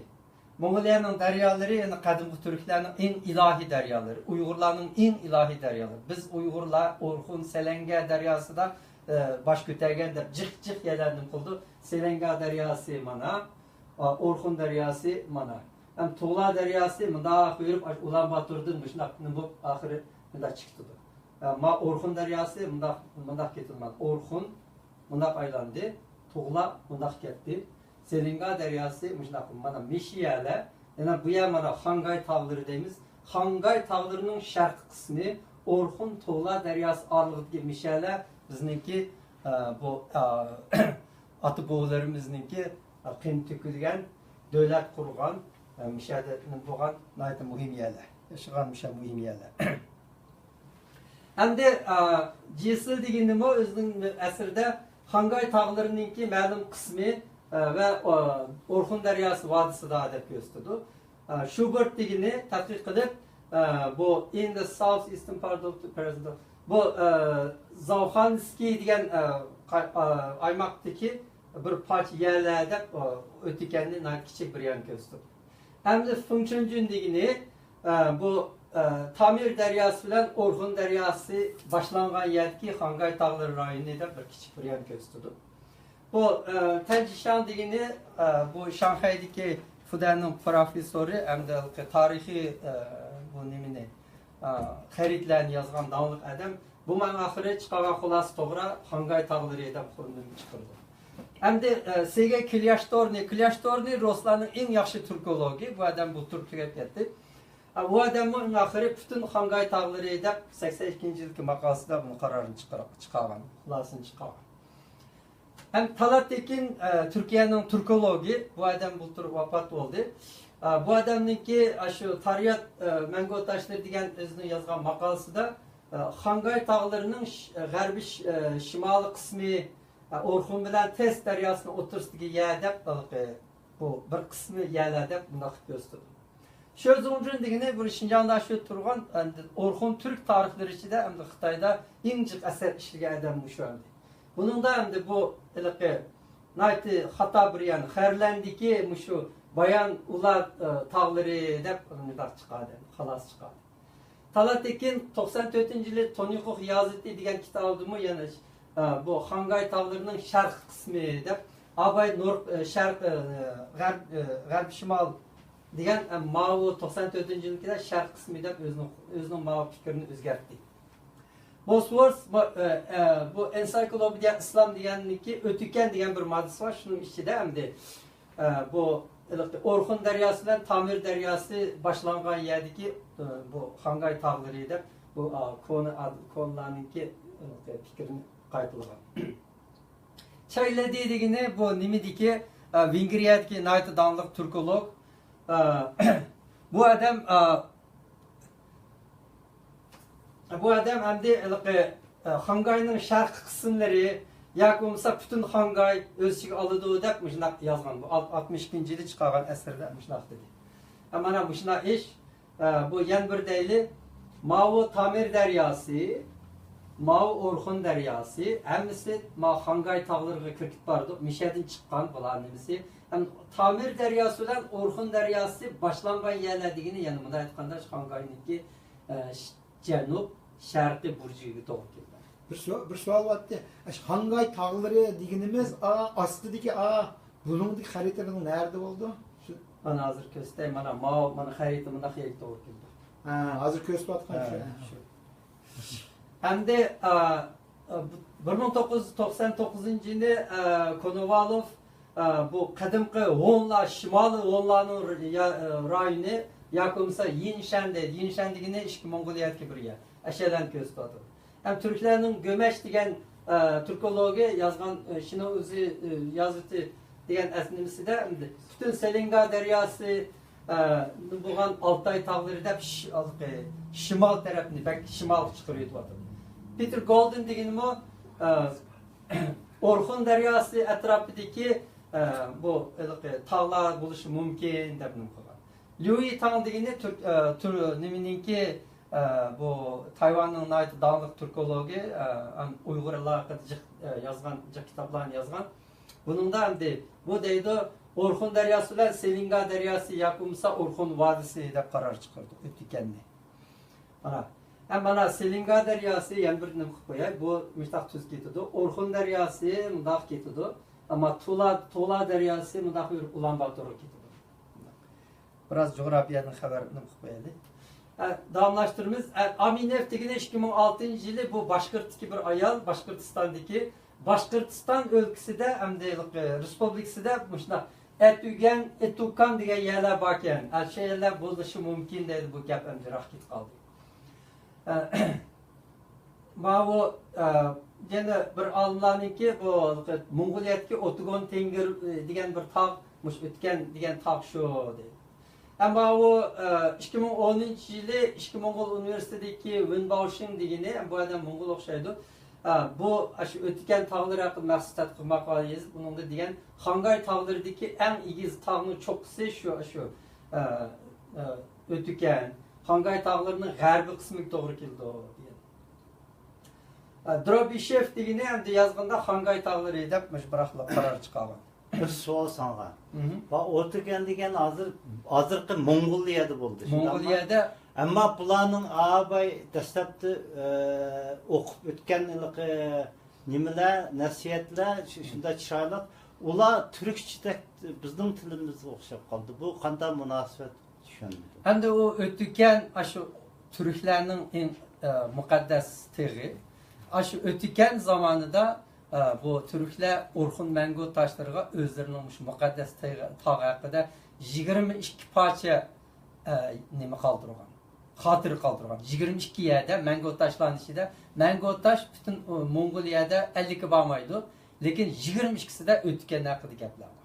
موڭغۇلىيەنىڭ دەريالىرى، يەنى قەدىمكى تۈركلەرنىڭ ئەڭ ئىلاھىي دەريالىرى، ئۇيغۇرلارنىڭ ئەڭ ئىلاھىي دەريالىرى. بىز ئۇيغۇرلار ئورخۇن، سەلەنگە دەرياسىدا، ئە، باش كۆتەرگەن دەپ جىق جىق يەرلەرنى نېمە قىلدۇق. سەلەنگە دەرياسى مانا، ئا، ئورخۇن دەرياسى مانا. ھەم تۇغلا دەرياسى مۇنداق يۈرۈپ، ئاشۇ ئۇلان باتوردىن مۇشۇنداق نېمە بولۇپ، ئاخىرى مۇنداق چىقىپ تۇرىدۇ. ئە، ما ئورخۇن دەرياسى مۇنداق، مۇنداق كېتىدۇ. مانا ئورخۇن مۇنداق ئايلاندى، تۇغلا مۇنداق كەتتى. سېلىنگا دەرياسى مۇشۇنداق، مانا مىشىيەلە، يەنە بۇ يەر مانا خاڭگاي تاغلىرى دەيمىز. خاڭگاي تاغلىرىنىڭ شەرقىي قىسمى ئورخۇن تۇغلا دەرياسى ئارىلىقىدىكى مىشەلە بىزنىڭكى، ئە، بۇ، ئە، ئاتا بوۋىلىرىمىزنىڭكى، ئە، قېنى تۆكۈلگەن، دۆلەت قۇرغان، ئە، مىشەدە بولغان ناھايىتى مۇھىم يەرلەر. ياشىغان مىشە مۇھىم يەرلەر. ئەمدى، ئا، جىسىل دېگىنىمۇ ئۆزىنىڭ ئەسىرىدە خاڭگاي تاغلىرىنىڭكى مەلۇم قىسمى، ئا، ۋە، ئا، ئورخۇن دەرياسى ۋادىسىدا دەپ كۆرسىتىدۇ. ئا، شۇبېرت دېگىنى تەتقىق قىلىپ، ئا، بۇ In the South Eastern Part of the Present، بۇ، ئا، زاۋخانسكىي دېگەن، ئا، قا-، ئا، ئايماقتىكى بىر پارچە يەرلەر دەپ، ئا، ئۆتۈكەننى ناھايىتى كىچىك بىر يەرنى كۆرسىتىدۇ. ئەمدى فېڭچۈنجۈن دېگىنى، ئە، بۇ، ئە، تامىر دەرياسى بىلەن ئورخۇن دەرياسى باشلانغان يەردىكى خاڭگاي تاغلىرى رايونى دەپ بىر كىچىك بىر يەرنى كۆرسىتىدۇ. بۇ، ئە، تەنجىشياڭ دېگىنى، ئە، بۇ شاڭخەيدىكى فۇدەننىڭ پروفېسسورى ھەمدە تارىخىي، ئە، بۇ نېمىنى، ئە، خەرىتىلەرنى يازغان داڭلىق ئادەم. بۇ مانا ئاخىرى چىقارغان خۇلاسە توغرا خاڭگاي تاغلىرى دەپ قۇرۇندىن چىقىرىدۇ. ئەمدى، ئە، سېگە كلياشتورنى، كلياشتورنى رۇسلارنىڭ ئەڭ ياخشى تۈركولوگى، بۇ ئادەم بۇلتۇر تۈگەپ كەتتى. ئە، ئۇ ئادەممۇ ئەڭ ئاخىرى پۈتۈن خاڭگاي تاغلىرى دەپ سەكسەن ئىككىنچى يىلقى ماقالىسىدا بۇنى قارارىنى چىقار-، چىقارغان، خۇلاسىنى چىقارغان. ھەم تالات تېكىن، ئە، تۈركىيەنىڭ تۈركولوگى، بۇ ئادەم بۇلتۇر ۋاپات بولدى. ئە، بۇ ئادەمنىڭكى ئاشۇ تارىيات، ئە، مەڭگۈ تاشلىرى دېگەن ئۆزىنىڭ يازغان ماقالىسىدا، ئە، خاڭگاي تاغلىرىنىڭ ش-، غەربىي ش-، ئە، شىمالىي قىسمى، ئە، ئورخۇن بىلەن تېس دەرياسىنىڭ ئوتتۇرىسىدىكى يەر دەپ، ھېلىقى بۇ بىر قىسمى يەرلەر دەپ مۇنداق قىلىپ كۆرسىتىدۇ. شۆزۇڭجۈن دېگىنى بۇ شىنجاڭدا شۇ تۇرغان، ئەمدى ئورخۇن تۈرك تارىخلىرى ئىچىدە ئەمدى خىتايدا ئەڭ جىق ئەسەر ئىشلىگەن ئادەم مۇشۇ ئەمدى. بۇنىڭدا ئەمدى بۇ ھېلىقى ناھايىتى خاتا بىر يەرنى، خەرلەندىكى مۇشۇ بايان ئۇلار، ئە، تاغلىرى دەپ مۇنداق چىقاردى، خۇلاسە چىقاردى. تالات تېكىن توقسان تۆتىنچى يىلى تونيۇخۇ خىيازىتى دېگەن كىتابىدىمۇ يەنە، ئە، بۇ خاڭگاي تاغلىرىنىڭ شەرقىي قىسمى دەپ، ئاباي نۇر، ئە، شەرق، ئە، غەرب، ئە، غەربىي شىمال دېگەن، ئە، ماۋۇ توقسان تۆتىنچى يىلدىكىدە شەرقىي قىسمى دەپ ئۆزىنىڭ، ئۆزىنىڭ ماۋۇ پىكرىنى ئۆزگەرتتى. بوسفورس، بۇ، ئە، ئە، بۇ ئېنسايكلوپېدىيە ئىسلام دېگەننىڭكى ئۆتۈكەن دېگەن بىر ماددىسى بار، شۇنىڭ ئىچىدە ئەمدى ئە، بۇ ھېلىقى ئورخۇن دەرياسى بىلەن تامىر دەرياسى باشلانغان يەردىكى، ئە، بۇ خاڭگاي تاغلىرى دەپ بۇ، ئا، كونا ئاد-، كونىلارنىڭكى، ئە، پىكرىنى قايتىلىغان. چايلىدى دېگىنى بۇ نېمىدىكى، ئە، ۋېنگرىيەدىكى ناھايىتى داڭلىق تۈركولوگ. ئە، بۇ ئادەم، ئە، بۇ ئادەم ئەمدى ھېلىقى، ئە، خاڭگاينىڭ شەرقىي قىسىملىرى ياكى بولمىسا پۈتۈن خاڭگاي ئۆز ئىچىگە ئالىدۇ دەپ مۇشۇنداق يازغان. بۇ ئات-، ئاتمىش ئىككىنچى يىلى چىقارغان ئەسىرىدە مۇشۇنداق دېدى. ئە، مانا مۇشۇنداق ئىش. ئە، بۇ يەنە بىر دەيلى، ماۋۇ تامىر دەرياسى، ماۋۇ ئورخۇن دەرياسى، ھەممىسى ماۋۇ خاڭگاي تاغلىرىغا كىرىپ بارىدۇ. مىشەدىن چىققان بۇلار نېمىسى. ھەم تامىر دەرياسى بىلەن ئورخۇن دەرياسى باشلانغان يەرلەر دېگىنى، يەنە مۇنداق ئېيتقاندا، شۇ خاڭگاينىڭكى، ئە، ش-، جەنۇب شەرقىي بۇرجىكىگە توغرا كېلىدۇ. بىر سوئال، بىر سوئال بارتتى. ئاشۇ خاڭگاي تاغلىرى دېگىنىمىز، ئا، ئاستىدىكى، ئا، بۇلۇڭدىكى خەرىتىنىڭ نەدە بولىدۇ؟ شۇ. مانا ھازىر كۆرسىتەي، مانا ماۋۇ، مانا خەرىتە مۇنداق يەرگە توغرا كېلىدۇ. ھە، ھازىر كۆرسىتىۋاتقان شۇ. ھە، شۇ. ئەمدى، ئا، ئا، بىر مىڭ توققۇز يۈز توقسان توققۇزىنچى يىلى، ئا، كونوۋالوف، ئا، بۇ قەدىمكى ھونلار، شىمالىي ھونلارنىڭ ر-، يا-، ئا، رايونى ياكى بولمىسا يىنشەن دەيدۇ. يىنشەن دېگىنى ئىچكى موڭغۇلىيەدىكى بىر يەر. ئەشەلەرنى كۆرسىتىۋاتىدۇ. ھەم تۈركلەرنىڭ گۆمەش دېگەن، ئە، تۈركولوگى يازغان، ئە، شىنو ئۆزى، ئە، يازىتى دېگەن ئەسنىمىسىدە پۈتۈن سېلىنگا دەرياسى، ئە، بولغان ئالتاي تاغلىرى دەپ ش-، ھازىرقى شىمال تەرەپنى بەك شىمالغا چىقىرىۋېتىۋاتىدۇ. پېتېر گولدېن دېگىنىمۇ، ئە، ئورخۇن دەرياسى ئەتراپىدىكى، ئە، بۇ ھېلىقى تاغلار بولۇشى مۇمكىن دەپ نېمە قىلغان. ليۇ يىتاڭ دېگىنى تۈرك، ئە، تۈر-، نېمىنىڭكى، ئە، بۇ تايۋاننىڭ ناھايىتى داڭلىق تۈركولوگى، ئە، ئەم، ئۇيغۇرلار ھەققىدە جىق، ئە، يازغان جىق كىتابلارنى يازغان. بۇنىڭدا ئەمدى بۇ دەيدۇ، ئورخۇن دەرياسى بىلەن سېلىنگا دەرياسى ياكى بولمىسا ئورخۇن ۋادىسى دەپ قارار چىقىرىدۇ، ئۆتۈكەننى. مانا. ھەم مانا سېلىنگا دەرياسى يەنە بىر نېمە قىلىپ قوياي، بۇ مۇشتاق تۈز كېتىدۇ. ئورخۇن دەرياسى مۇنداق كېتىدۇ. ئەمما تۇلا، تۇلا دەرياسى مۇنداق يۈرۈپ ئۇلان باتورغا كېتىدۇ. بىراز جۇغراپىيەدىن خەۋەر نېمە قىلىپ قويايلى. ئە، داۋاملاشتۇرىمىز. ئە، ئامىنېف دېگىنى ئىككى مىڭ ئالتىنچى يىلى بۇ باشقۇرتتىكى بىر ئايال، باشقۇرتىستاندىكى، باشقۇرتىستان ئۆلكىسىدە، ئەمدى، ئە، رېسپۇبلىكىسىدە مۇشۇنداق ئەتۈگەن، ئېتۇكان دېگەن يەرلەر باركەن. ئە، شۇ يەرلەر بولۇشى مۇمكىن دەيدۇ، بۇ گەپ ئەمدى يىراق كېتىپ قالدى. ئە، ماۋۇ، ئە، يەنە بىر ئالىملارنىڭكى بۇ موڭغۇلىيەدىكى ئوتۇگون تېڭگىر، ئە، دېگەن بىر تاغ، مۇشۇ ئۆتكەن دېگەن تاغ شۇ دەيدۇ. ئەمما ئۇ، ئە، ئىككى مىڭ ئونىنچى يىلى ئىچكى موڭغۇل ئۇنىۋېرسىتېتىدىكى ۋېن باۋشىڭ دېگىنى، بۇ ئادەم موڭغۇل ئوخشايدۇ. ئە، بۇ، ئاشۇ ئۆتۈكەن تاغلىرى ھەققىدە مەخسۇس تەتقىق ماقالە يېزىپ، ئۇنىڭدا دېگەن، خاڭگاي تاغلىرىدىكى ئەڭ ئېگىز تاغنىڭ چوققىسى شۇ، شۇ، ئە، ئە، ئۆتۈكەن. خاڭگاي تاغلىرىنىڭ غەربىي قىسمىگە توغرا كېلىدۇ، دېگەن. ئە، دروبىشېف دېگىنى ئەمدى يازغاندا خاڭگاي تاغلىرى دەپ مۇشۇ بىراقلا قارار چىقارغان. بىر سوئال ساڭا. مھم. بۇ ئوتۇكەن دېگەن ھازىر، ھازىرقى موڭغۇلىيەدە بولدى، شۇنداقمۇ؟ موڭغۇلىيەدە. ئەمما بۇلارنىڭ ئاباي دەسلەپتە، ئە، ئوقۇپ ئۆتكەن ھېلىقى نېمىلەر، نەسىھەتلەر شۇ-، شۇنداق چىرايلىق. ئۇلار تۈركچىدەك بىزنىڭ تىلىمىزغا ئوخشاپ قالدى. بۇ قانداق مۇناسىۋەت؟ چۈشەنمىدىم. ئەمدى ئۇ ئۆتۈكەن، ئاشۇ تۈركلەرنىڭ ئىن-، ئە، مۇقەددەس تېغى. ئاشۇ ئۆتۈكەن زامانىدا، ئە، بۇ تۈركلەر ئورخۇن مەڭگۈ تاشلىرىغا ئۆزلىرىنىڭ مۇشۇ مۇقەددەس تېغى، تاغ ھەققىدە يىگىرمە ئىككى پارچە، ئە، نېمە قالدۇرغان، خاتىرە قالدۇرغان. يىگىرمە ئىككى يەردە مەڭگۈ تاشلارنىڭ ئىچىدە، مەڭگۈ تاش پۈتۈن، ئۇ، موڭغۇلىيەدە ئەللىككە بارمايدۇ، لېكىن يىگىرمە ئىككىسىدە ئۆتۈكەن ھەققىدە گەپلەر بار.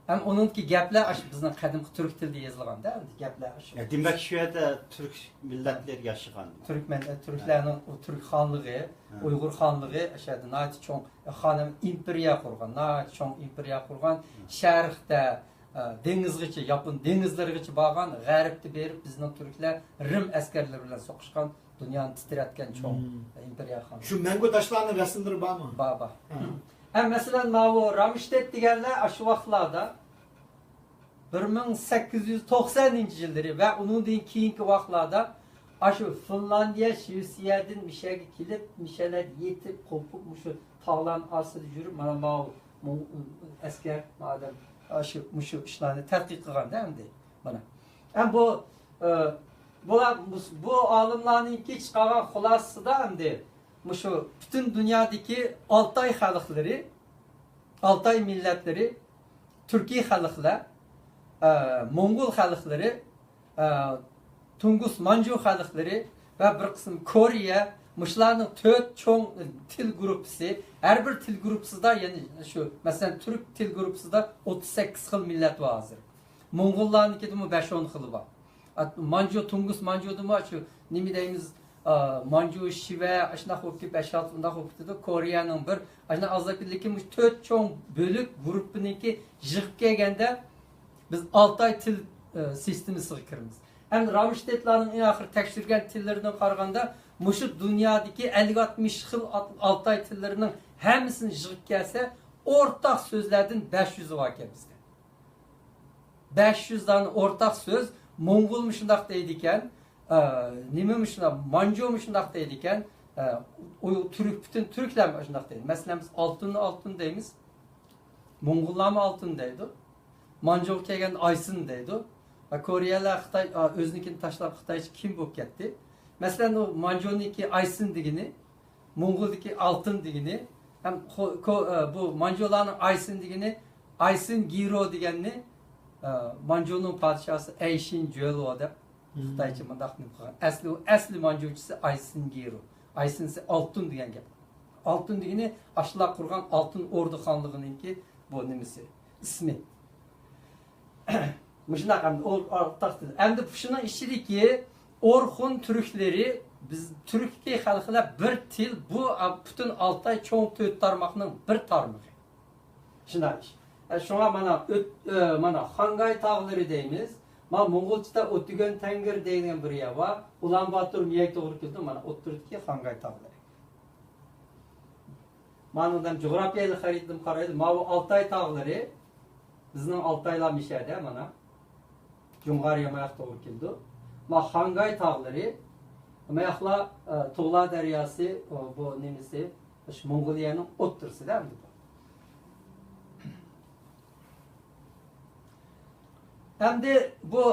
ھەم ئۇنىڭدىكى گەپلەر ئاشۇ بىزنىڭ قەدىمكى تۈرك تىلىدا يېزىلغاندا، ئەمدى گەپلەر ئاشۇ. يا، دېمەك، شۇ يەردە تۈرك مىللەتلىرى ياشىغان. تۈركمەن، ئە، تۈركلەرنىڭ ئۇ تۈرك خانلىقى، ھە. ئۇيغۇر خانلىقى ئاشۇ يەردە ناھايىتى چوڭ، ئە، خانىم ئىمپېرىيە قۇرغان، ناھايىتى چوڭ ئىمپېرىيە قۇرغان. ھە. شەرقتە، ئە، دېڭىزغىچە، ياپون دېڭىزلىرىغىچە بارغان، غەربتە بېرىپ بىزنىڭ تۈركلەر رىم ئەسكەرلىرى بىلەن سوقۇشقان، دۇنيانى تىترەتكەن چوڭ، مم، ئىمپېرىيە خان. شۇ مەڭگۈ تاشلارنىڭ رەسىملىرى بارمۇ؟ بار، بار. ھە. ھەم مەسىلەن، ماۋۇ رامشتېت دېگەنلەر ئاشۇ ۋاقىتلاردا، بىر مىڭ سەككىز يۈز توقسەنىنچى يىللىرى ۋە ئۇنىڭدىن كېيىنكى ۋاقىتلاردا ئاشۇ فىنلاندىيە، شىۋېتسىيەدىن مىشەگە كېلىپ، مىشەلەردە يېتىپ، قوپۇپ، مۇشۇ تاغلارنىڭ ئارىسىدا يۈرۈپ، مانا ماۋۇ مۇ-، ئەسكەر، مۇ-، ئادەم، ئاشۇ، مۇشۇ ئىشلارنى تەتقىق قىلغاندا ئەمدى. مانا. ھەم بۇ، ئە، بۇلار، بۇ، بۇ ئالىملارنىڭكى چىقارغان خۇلاسىسىدا ئەمدى مۇشۇ پۈتۈن دۇنيادىكى ئالتاي خەلقلىرى، ئالتاي مىللەتلىرى، تۈركىي خەلقلەر، ئە، موڭغۇل خەلقلىرى، ئە، تۇنگۇس مانجۇ خەلقلىرى ۋە بىر قىسىم كورېيە، مۇشۇلارنىڭ تۆت چوڭ تىل گۇرۇپپىسى، ھەر بىر تىل گۇرۇپپىسىدا، يەنى شۇ، مەسىلەن، تۈرك تىل گۇرۇپپىسىدا ئوتتۇز سەككىز خىل مىللەت بار ھازىر. موڭغۇللارنىڭكىدىمۇ بەش-ئون خىلى بار. ئات-، مانجۇ، تۇنگۇس مانجۇدىمۇ شۇ نېمە دەيمىز، ئا، مانجۇ، شىۋە، ئاشۇنداق بولۇپ كېتىپ، بەش-ئالتە ئۇنداق بولۇپ كېتىدۇ. كورېيەنىڭ بىر، ئاشۇنداق ئازراق، لېكىن مۇشۇ تۆت چوڭ بۆلۈك گۇرۇپپىنىڭكى يىغىپ كەلگەندە، بىز ئالتاي تىل، ئە، سىستېمىسىغا كىرىمىز. ئەمدى رامشتېتلارنىڭ ئەڭ ئاخىرى تەكشۈرگەن تىللىرىدىن قارىغاندا، مۇشۇ دۇنيادىكى ئەللىك-ئاتمىش خىل ئات-، ئالتاي تىللىرىنىڭ ھەممىسىنى يىغىپ كەلسە، ئورتاق سۆزلەردىن بەش يۈزى باركەن بىزدە. بەش يۈز دانە ئورتاق سۆز، موڭغۇلمۇ شۇنداق دەيدىكەن، ئە، نېمىمۇ شۇنداق، مانجۇمۇ شۇنداق دەيدىكەن، ئە، ئۇ تۈرك، پۈتۈن تۈركلەرمۇ شۇنداق دەيدۇ. مەسىلەن، بىز ئالتۇننى ئالتۇن دەيمىز، موڭغۇللارمۇ ئالتۇن دەيدۇ، مانجۇغا كەلگەندە ئايسىن دەيدۇ. ۋە كورېيەلەر خىتاي، ئا، ئۆزىنىڭكىنى تاشلاپ خىتايچە كىم بولۇپ كەتتى. مەسىلەن، ئۇ مانجۇنىڭكى ئايسىن دېگىنى، موڭغۇلدىكى ئالتۇن دېگىنى، ھەم خو-، كو-، ئە، بۇ مانجۇلارنىڭ ئايسىن دېگىنى، ئايسىن گىرو دېگەننى، ئە، مانجۇنىڭ پادىشاھى ئەيشىن جۆلۇ دەپ، خىتايچە مۇنداق نېمە قىلغان. ئەسلى ئۇ، ئەسلى مانجۇچىسى ئايسىن گىرو. ئايسىنسى ئالتۇن دېگەن گەپ. ئالتۇن دېگىنى ئاشۇلار قۇرغان ئالتۇن ئوردا خانلىقىنىڭكى بۇ نېمىسى، ئىسمى. مۇشۇنداق ئەمدى ئور-، ئورتاق تىل. ئەمدى شۇنىڭ ئىچىدىكى ئورخۇن تۈركلىرى، بىز تۈركىي خەلقلەر بىر تىل، بۇ ئا-، پۈتۈن ئالتاي چوڭ تۆت تارماقنىڭ بىر تارمىقى. شۇنداق ئىش. ئە، شۇڭا مانا ئۆت-، ئە، مانا خانگاي تاغلىرى دەيمىز. مانا موڭغۇلچىدا ئۆتۈگەن تەڭگىر دەيدىغان بىر يەر بار. ئۇلان باتۇر مىيەگە توغرا كېلىدۇ. مانا ئوتتۇرىدىكى خانگاي تاغلىرى. مانا ئادەم جۇغراپىيەلىك خەرىتىدىن قارايدۇ. ماۋۇ ئالتاي تاغلىرى، بىزنىڭ ئالتايلار مىشەدە مانا. جۇڭغار ياماياق توغرا كېلىدۇ. ما خانگاي تاغلىرى، ماياقلار، ئە، تۇغلا دەرياسى، ئۇ، بۇ نېمىسى، شۇ موڭغۇلىيەنىڭ ئوتتۇرىسىدا ئەمدى بۇ. ئەمدى بۇ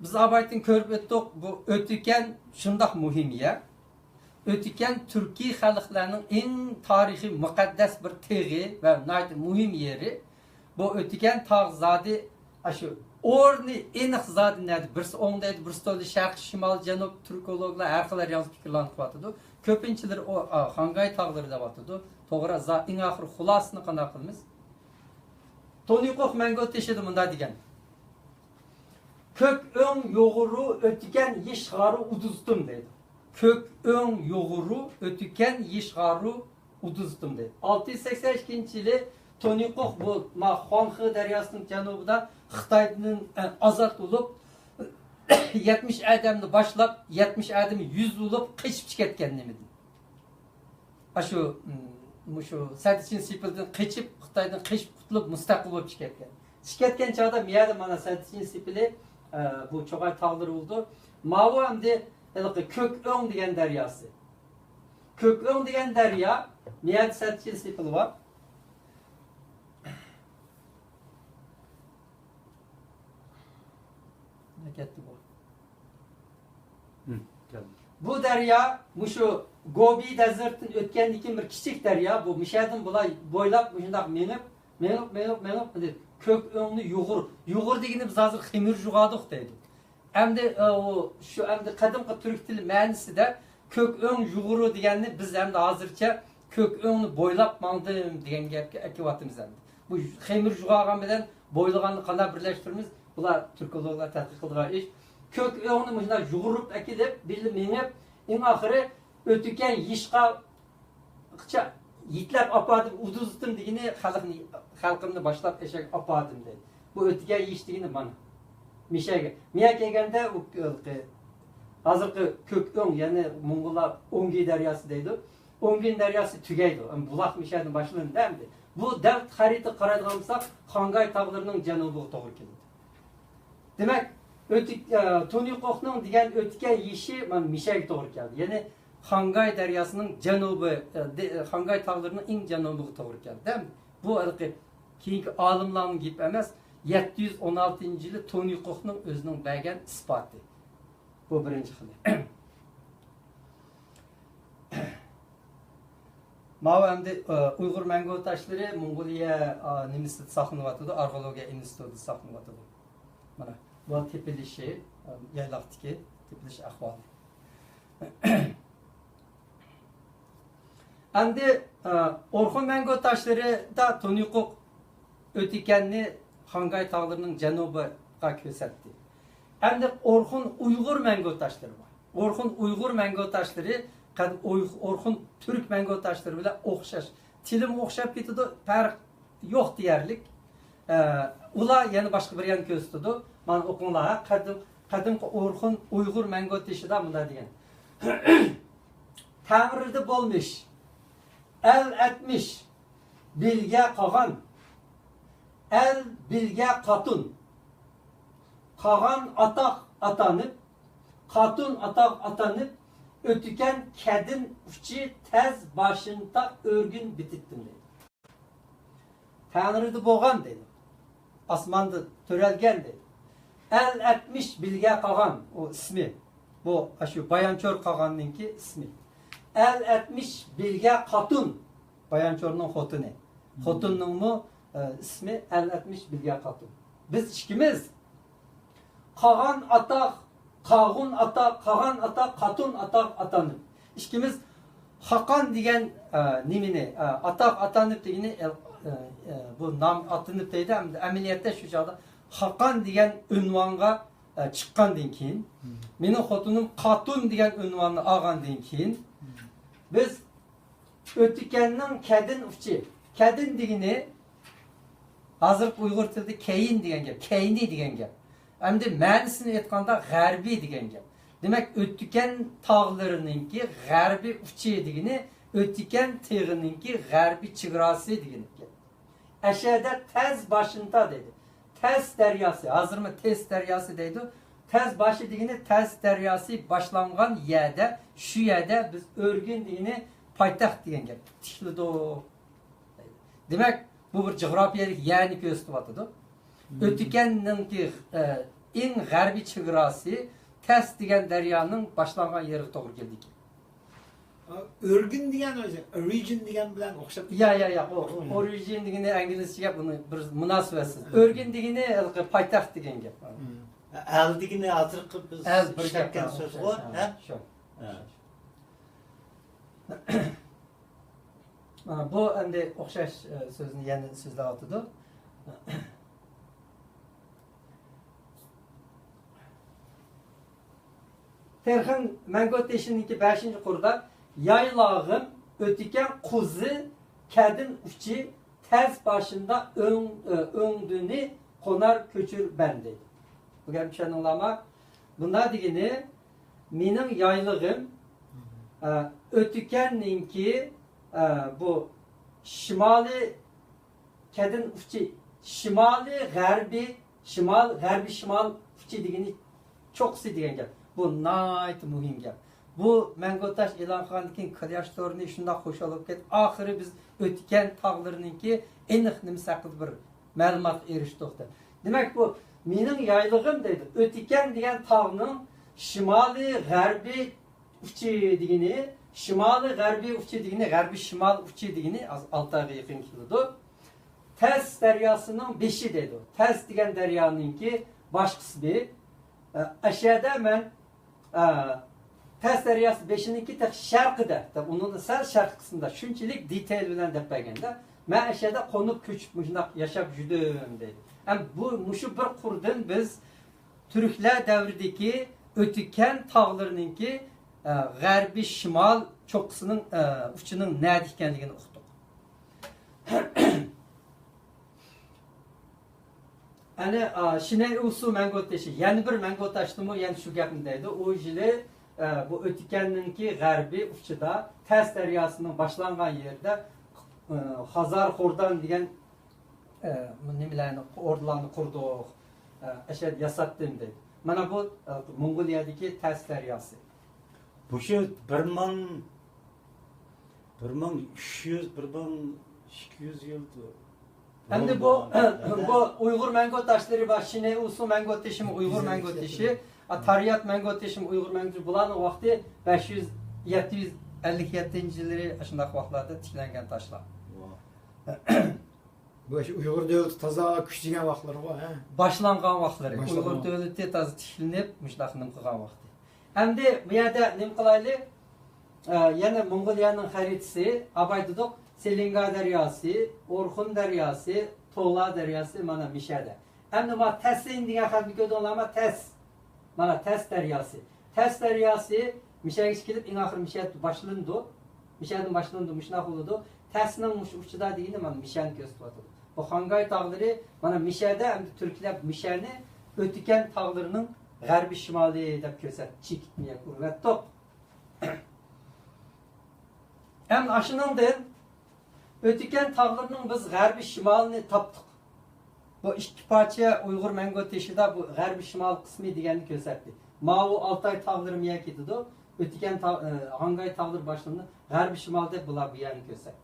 بىز ئاۋۋالدىن كۆرۈپ ئۆتتۇق، بۇ ئۆتۈكەن شۇنداق مۇھىم يەر. ئۆتۈكەن تۈركىي خەلقلەرنىڭ ئەڭ تارىخىي مۇقەددەس بىر تېغى ۋە ناھايىتى مۇھىم يېرى. بۇ ئۆتۈكەن تاغ زادى، ئاشۇ ئورنى ئېنىق زادى نەدە؟ بىرسى ئوڭ دەيدۇ، بىرسى سول، شەرقىي، شىمال، جەنۇب، تۈركولوگلار ھەر خىل ياڭزا پىكىرلەرنى قىلىۋاتىدۇ. كۆپىنچىلىرى ئۇ، ئا، خانگاي تاغلىرى دەۋاتىدۇ. توغرا، زا-، ئەڭ ئاخىرى خۇلاسىسىنى قانداق قىلىمىز؟ تونى قوق مەنگو تېشىدا مۇنداق دېگەن. كۆك ئۆڭ يۇغۇرۇ ئۆتۈكەن يىش غارۇ ئۇدۇزتۇم دەيدۇ. كۆك ئۆڭ يۇغۇرۇ ئۆتۈكەن يىش غارۇ ئۇدۇزتۇم دەيدۇ. ئالتە يۈز سەكسەن ئىككىنچى يىلى تونى قوق بۇ ما خۇاڭخې دەرياسىنىڭ جەنۇبىدا خىتايدىن، ئە، ئازاد بولۇپ، يەتمىش ئادەمنى باشلاپ، يەتمىش ئادەم يۈز بولۇپ قېچىپ چىقىپ كەتكەن نېمىدىن. ئاشۇ، م، مۇشۇ سەددىچىن سېپىلدىن قېچىپ، خىتايدىن قېچىپ قۇتۇلۇپ، مۇستەقىل بولۇپ چىقىپ كەتكەن. چىقىپ كەتكەن چاغدا مىيەدە مانا سەددىچىن سېپىلى، ئە، بۇ چوغاي تاغلىرى بولىدۇ. ماۋۇ ئەمدى ھېلىقى كۆك ئۆڭ دېگەن دەرياسى. كۆك ئۆڭ دېگەن دەريا، مىيەدە سەددىچىن سېپىلى بار. نە كەتتى بۇ؟ ھە، كەلدى. بۇ دەريا مۇشۇ گوبى دېزېرتتىن ئۆتكەندىن كېيىن بىر كىچىك دەريا. بۇ مىشەدىن بۇلار بويلاپ مۇشۇنداق مېڭىپ، مېڭىپ، مېڭىپ، مېڭىپ، ئەمدى كۆك ئۆڭنى يۇغۇر. يۇغۇر دېگىنى بىز ھازىر خېمىر جۇغادۇق دەيدۇ. ئەمدى، ئە، ئۇ، شۇ ئەمدى قەدىمكى تۈرك تىلى مەنىسىدە كۆك ئۆڭ يۇغۇرۇ دېگەننى بىز ئەمدى ھازىرچە كۆك ئۆڭنى بويلاپ ماڭدىم دېگەن گەپكە ئەكىۋاتىمىز ئەمدى. بۇ خېمىر جۇغاغان بىلەن بويلىغاننى قانداق بىرلەشتۈرىمىز؟ بۇلار تۈركولوگلار تەتقىق قىلىدىغان ئىش. كۆك ئۆڭنى مۇشۇنداق يۇغۇرۇپ ئەكېلىپ، بىللە مېڭىپ، ئەڭ ئاخىرى ئۆتۈكەن يىشقا قىچا يېتىلەپ ئاپاردىم، ئۇدۇزتىم دېگىنى خەلقنى، خەلقىمنى باشلاپ ئەشەگە ئاپاردىم دەيدۇ. بۇ ئۆتۈكەن يىش دېگىنى مانا. مىشەگە. مىيە كەلگەندە ئۇ، ھازىرقى كۆك ئۆڭ، يەنى موڭغۇللار ئوڭگى دەرياسى دەيدۇ. ئوڭگىن دەرياسى تۈگەيدۇ. ئەمدى بۇلاق مىشەدىن باشلىنىدۇ ئەمدى. بۇ دەل خەرىتىگە قارايدىغان بولساق، خانگاي تاغلىرىنىڭ جەنۇبىغا توغرا كېلىدۇ. دېمەك، ئۆتۈك-، ئە، تونى قوقنىڭ دېگەن ئۆتۈكەن يېشى مانا مىشەگە توغرا كەلدى. يەنى خانگاي دەرياسىنىڭ جەنۇبى، ئە، دە-، خانگاي تاغلىرىنىڭ ئەڭ جەنۇبىغا توغرا كەلدى. دەم-، بۇ ھېلىقى كېيىنكى ئالىملارنىڭ گېپى ئەمەس، يەتتە يۈز ئون ئالتىنچى يىلى تونى قوقنىڭ ئۆزىنىڭ بەرگەن ئىسپاتى. بۇ بىرىنچى خىلى. ماۋۇ ئەمدى، ئە، ئۇيغۇر مەڭگۈ تاشلىرى موڭغۇلىيە، ئە، نېمىسىدە ساقلىنىۋاتىدۇ، ئارخېئولوگىيە ئىنستىتۇتىدا ساقلىنىۋاتىدۇ. مانا، بۇ تېپىلىشى، ئە، يايلاقتىكى تېپىلىش ئەھۋالى. ئەمدى، ئە، ئورخۇن مەڭگۈ تاشلىرىدا تۇنيۇقۇق ئۆتىكەننى خاڭگاي تاغلىرىنىڭ جەنۇبىغا كۆرسەتتى. ئەمدى ئورخۇن ئۇيغۇر مەڭگۈ تاشلىرى بار. ئورخۇن ئۇيغۇر مەڭگۈ تاشلىرى قەد-، ئوي-، ئورخۇن تۈرك مەڭگۈ تاشلىرى بىلەن ئوخشاش. تىلىمۇ ئوخشاپ كېتىدۇ، پەرق يوق دېيەرلىك. ئە، ئۇلار يەنە باشقا بىر يەرنى كۆرسىتىدۇ. مانا ئوقۇڭلار، ھە، قەدىم-، قەدىمكى ئورخۇن ئۇيغۇر مەڭگۈ تېشىدا مۇنداق دېگەن. تەڭرىدە بولمىش، ئەل ئەتمىش، بىلگە قاغان، ئەل بىلگە قاتۇن، قاغان ئاتاق ئاتانىپ، قاتۇن ئاتاق ئاتانىپ، ئۆتۈكەن كەدىن ئۇچى تەز باشىنتا ئۆرگۈن بىتىتتىم دەيدۇ. تەڭرىدە بولغان دەيدۇ. ئاسماندا تۆرەلگەن دەيدۇ. ئەل ئەتمىش بىلگە قاغان، ئۇ ئىسمى. بۇ، ئاشۇ بايانچور قاغاننىڭكى ئىسمى. ئەل ئەتمىش بىلگە قاتۇن، بايانچورنىڭ خوتۇنى. خوتۇننىڭمۇ، ئە، ئىسمى ئەل ئەتمىش بىلگە قاتۇن. بىز ئىككىمىز قاغان ئاتاق، قاغۇن ئاتاق، قاغان ئاتاق، قاتۇن ئاتاق ئاتانىپ. ئىككىمىز خاقان دېگەن، ئە، نېمىنى، ئە، ئاتاق ئاتانىپ دېگىنى، ئە، ئە، ئە، بۇ نام ئاتىنىپ دەيدۇ، ئەمدى ئەمەلىيەتتە شۇ چاغدا خاقان دېگەن ئۇنۋانغا، ئە، چىققاندىن كېيىن، مېنىڭ خوتۇنۇم قاتۇن دېگەن ئۇنۋاننى ئالغاندىن كېيىن، بىز ئۆتۈكەننىڭ كەدىن ئۇچى. كەدىن دېگىنى ھازىرقى ئۇيغۇر تىلىدا كەيىن دېگەن گەپ، كەينى دېگەن گەپ. ئەمدى مەنىسىنى ئېيتقاندا غەربىي دېگەن گەپ. دېمەك، ئۆتۈكەن تاغلىرىنىڭكى غەربىي ئۇچى دېگىنى ئۆتۈكەن تېغىنىڭكى غەربىي چېگراسى دېگەن گەپ. ئەشەدە تەز باشىنتا دەيدۇ. تەز دەرياسى، ھازىرمۇ تېس دەرياسى دەيدۇ. تەز باشى دېگىنى تەز دەرياسى باشلانغان يەردە، شۇ يەردە بىز ئۆرگۈن دېگىنى پايتەخت دېگەن گەپ. تىكلىدۇق. دېمەك، بۇ بىر جۇغراپىيەلىك يەرنى كۆرسىتىۋاتىدۇ. ئۆتۈكەننىڭكى، ئە، ئەڭ غەربىي چېگراسى تەس دېگەن دەريانىڭ باشلانغان يېرىگە توغرا كېلىدىكەن. ئۆرگۈن دېگەن ئۆزى، ئورىجىن دېگەن بىلەن ئوخشاپ كېتىدۇ. يا، يا، يا، ئۇ، ئورىجىن دېگىنى ئىنگلىزچە گەپ، ئۇنى بىر مۇناسىۋەتسىز. ئۆرگۈن دېگىنى ھېلىقى پايتەخت دېگەن گەپ. ئەل دېگىنى ھازىرقى بىز ئەل بىر گەپ، ئىشلەتكەن سۆز غۇ، ھە؟ شۇ. مانا بۇ ئەمدى ئوخشاش، ئە، سۆزنى يەنە سۆزلەۋاتىدۇ. تېرخىن مەڭگۈ تېشىنىڭكى بەشىنچى قۇردا يايلاغىم ئۆتىكەن قۇزى كەدىن ئۇچى تەز باشىندا ئۆڭ-، ئۆڭدۈنى قونار كۆچۈر بەن دەيدۇ. بۇ گەپنى چۈشەندىڭلارمۇ؟ بۇنداق دېگىنى، مېنىڭ يايلىقىم، ئە، ئۆتۈكەننىڭكى، ئە، بۇ شىمالىي كەدىن ئۇچى، شىمالىي غەربىي، شىمال، غەربىي شىمال ئۇچى دېگىنى چوققىسى دېگەن گەپ. بۇ ناھايىتى مۇھىم گەپ. بۇ مەڭگۈ تاش ئېلان قىلغاندىن كېيىن كلياشتورنى شۇنداق خۇشال بولۇپ كەتتى. ئاخىرى بىز ئۆتىكەن تاغلىرىنىڭكى ئېنىق نېمىسى ھەققىدە بىر مەلۇماتقا ئېرىشتۇق دەپ. دېمەك، بۇ مېنىڭ يايلىقىم دەيدۇ. ئۆتىكەن دېگەن تاغنىڭ شىمالىي غەربىي ئۇچى دېگىنى، شىمالىي غەربىي ئۇچى دېگىنى، غەربىي شىمال ئۇچى دېگىنى ئالتايغا يېقىن كېلىدۇ. تەس دەرياسىنىڭ بېشى دەيدۇ. تەس دېگەن دەريانىڭكى باش قىسمى. ئە، ئەشەدە مەن، ئە، تەس دەرياسى بېشىنىڭكى تېخى شەرقىدە، ئۇنىڭدىن سەل شەرقىي قىسمىدا، شۇنچىلىك دېتەيل بىلەن دەپ بەرگەندە، مەن ئەشەدە قونۇپ كۆچۈپ مۇشۇنداق ياشاپ يۈردۈم دەيدۇ. ھەم بۇ، مۇشۇ بىر قۇردىن بىز تۈركلەر دەۋرىدىكى ئۆتۈكەن تاغلىرىنىڭكى، ئە، غەربىي شىمال چوققىسىنىڭ، ئە، ئۇچىنىڭ نەدە ئىكەنلىكىنى ئۇقتۇق. ئەنە، ئا، شىنەي ئۇسۇ مەڭگۈ تېشى، يەنە بىر مەڭگۈ تاشتىمۇ يەنە شۇ گەپنى دەيدۇ. ئۇ يىلى، ئە، بۇ ئۆتۈكەننىڭكى غەربىي ئۇچىدا، تەس دەرياسىنىڭ باشلانغان يېرىدە، ئە، خازار خوردان دېگەن ئە، نېمىلەرنى، ئوردىلارنى قۇردۇق، ئە، ئەشەد ياساتتىم دەيدۇ. مانا بۇ، ئە، موڭغۇلىيەدىكى تەس دەرياسى. بۇ شۇ بىر مىڭ، بىر مىڭ ئۈچ يۈز، بىر مىڭ ئىككى يۈز يىل ئەمدى بۇ، بۇ ئۇيغۇر مەڭگۈ تاشلىرى بار، شىنەي ئۇسۇ مەڭگۈ تېشىمۇ ئۇيغۇر مەڭگۈ تېشى، ئا، تارىيات مەڭگۈ تېشىمۇ ئۇيغۇر مەڭگۈ تېشى. بۇلارنىڭ ۋاقتى بەش يۈز، يەتتە يۈز ئەللىك يەتتىنچى يىللىرى ئاشۇنداق ۋاقىتلاردا تىكلەنگەن تاشلار. بۇ ئۇيغۇر دۆلىتى تازا كۈچىگەن ۋاقىتلىرىغۇ، ھە؟ باشلانغان ۋاقىتلىرى. باشلانغان. ئۇيغۇر دۆلىتى تازا تىكلىنىپ، مۇشۇنداق نېمە قىلغان ۋاقتى. ئەمدى بۇ يەردە نېمە قىلايلى؟ ئە، يەنە موڭغۇلىيەنىڭ خەرىتىسى، ئاباي دېدۇق، سېلىنگا دەرياسى، ئورخۇن دەرياسى، تولا دەرياسى مانا مىشەدە. ئەمدى ما تەسىن دېگەن خەتنى كۆردۈڭلارمۇ؟ تەس. مانا تەس دەرياسى. تەس دەرياسى مىشەگىچە كېلىپ، ئەڭ ئاخىرى مىشەدە باشلىنىدۇ. مىشەدىن باشلىنىدۇ، مۇشۇنداق بولىدۇ. تەسنىڭ مۇشۇ ئۇچىدا دېگىنى مانا مىشەنى كۆرسىتىۋاتىدۇ. بۇ خاڭگاي تاغلىرى مانا مىشەدە، ئەمدى تۈركلەر مىشەنى ئۆتۈكەن تاغلىرىنىڭ غەربىي شىمالى دەپ كۆرسەتتى. چېكىتمە ئۇرۇۋەتتۇق. ئەمدى ئاشۇنىڭدىن ئۆتۈكەن تاغلىرىنىڭ بىز غەربىي شىمالىنى تاپتۇق. بۇ ئىككى پارچە ئۇيغۇر مەڭگۈ تېشىدا بۇ غەربىي شىمال قىسمى دېگەننى كۆرسەتتى. ماۋۇ ئالتاي تاغلىرى مۇيەرگە كېتىدۇ. ئۆتۈكەن تاغ-، ئە، خاڭگاي تاغلىرى باشلىنىدۇ. غەربىي شىمال دەپ بۇلار بۇ يەرنى كۆرسەتتى.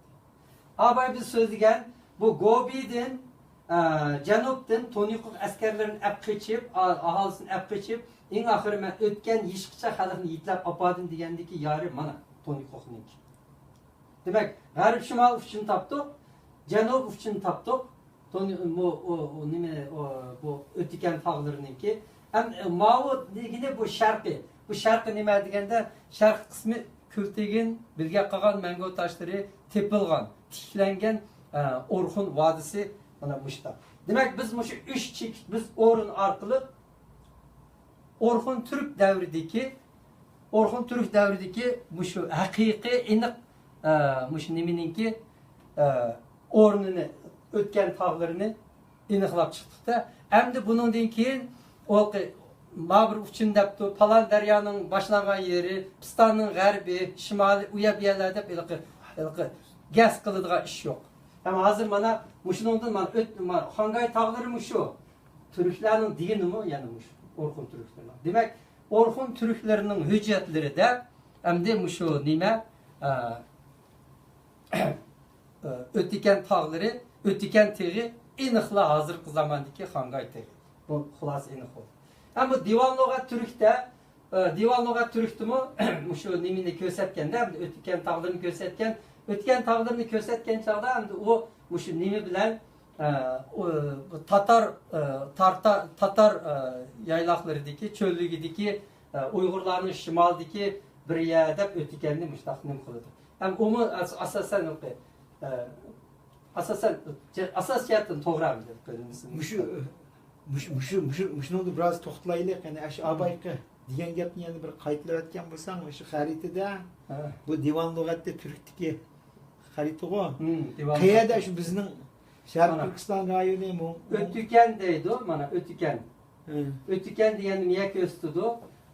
ئاباي بىز سۆزلىگەن بۇ گوبىدىن، ئە، جەنۇبتىن تونيۇقۇغا ئەسكەرلىرىنى ئەپ قېچىپ، ئا-، ئاھالىسىنى ئەپ قېچىپ، ئەڭ ئاخىرى مەن ئۆتكەن يېشىقچە خەلقنى يېتىلەپ ئاپاردىم دېگەندىكى يارى مانا تونيۇقۇغنىڭكى. دېمەك، غەرب شىمال ئۇچىنى تاپتۇق، جەنۇب ئۇچىنى تاپتۇق. تونى-، مو-، ئۇ، ئۇ نېمە، ئۇ، بۇ ئۆتۈكەن تاغلىرىنىڭكى. ئەم، ماۋۇ دېگىنى بۇ شەرقىي. بۇ شەرقىي نېمە دېگەندە، شەرقىي قىسمى كۈلتېگىن، بىلگە قالغان مەڭگۈ تاشلىرى تېپىلغان، تىكلەنگەن، ئە، ئورخۇن ۋادىسى مانا مۇشۇنداق. دېمەك، بىز مۇشۇ ئۈچ چېكىت، بىز ئورۇن ئارقىلىق ئورخۇن تۈرك دەۋرىدىكى، ئورخۇن تۈرك دەۋرىدىكى مۇشۇ ھەقىقىي ئېنىق، ئە، مۇشۇ نېمىنىڭكى، ئە، ئورنىنى، ئۆتكەن تاغلىرىنى ئېنىقلاپ چىقتۇق-دە. ئەمدى بۇنىڭدىن كېيىن ئۇ ما بىر ئۇچىنى دەپتۇ، پالان دەريانىڭ باشلانغان يېرى، پىستاننىڭ غەربى، شىمالى، ئۇ يەر بۇ يەرلەر دەپ ھېلىقى، ھېلىقى گەس قىلىدىغان ئىش يوق. ئەمما ھازىر مانا مۇشۇنىڭدىن مانا ئۆت-، مانا خاڭگاي تاغلىرى مۇشۇ. تۈركلەرنىڭ دېگىنىمۇ يەنە مۇشۇ ئورخۇن تۈركلىرىنىڭ. دېمەك، ئورخۇن تۈركلىرىنىڭ ھۆججەتلىرىدە ئەمدى مۇشۇ نېمە، ئە، ئۆتۈكەن تاغلىرى، ئۆتۈكەن تېغى ئېنىقلا ھازىرقى زاماندىكى خاڭگاي تېغى. بۇ خۇلاسە ئېنىق بولدى. ھەم بۇ دىۋان لۇغەت تۈركتە، ئە، دىۋان لۇغەت تۈركتىمۇ مۇشۇ نېمىنى كۆرسەتكەندە، ئەمدى ئۆتۈكەن تاغلىرىنى كۆرسەتكەن. ئۆتۈكەن تاغلىرىنى كۆرسەتكەن چاغدا ئەمدى ئۇ مۇشۇ نېمە بىلەن، ئە، ئۇ، بۇ تاتار، ئە، تارتا-، تاتار، ئە، يايلاقلىرىدىكى، چۆللۈكىدىكى، ئە، ئۇيغۇرلارنىڭ شىمالىدىكى بىر يەر دەپ ئۆتۈكەننى مۇشۇنداق نېمە قىلىدۇ. ھەم ئۇمۇ ئاس-، ئاساسەن، ئە، ئاساسەن، ئاساس جەھەتتىن توغرا دەپ قويۇلمىسۇن. مۇشۇ، مۇشۇ، مۇشۇ، مۇشۇ، مۇشۇنىڭدا بىراز توختىلايلى. يەنى ئاشۇ ئابايقى دېگەن گەپنى يەنە بىر قايتىلىۋەتكەن بولساڭ، مۇشۇ خەرىتىدە ھە. بۇ دىۋان لۇغەتتە تۈركتىكى خەرىتىغۇ. ھىم، دىۋان قەيەردە لۇغەت. شۇ بىزنىڭ شەرقىي مانا. تۈركىستان رايونى مۇ-، مۇ-، ئۆتۈكەن دەيدۇ، مانا ئۆتۈكەن. ھىم. ئۆتۈكەن دېگەننى مىيە كۆرسىتىدۇ.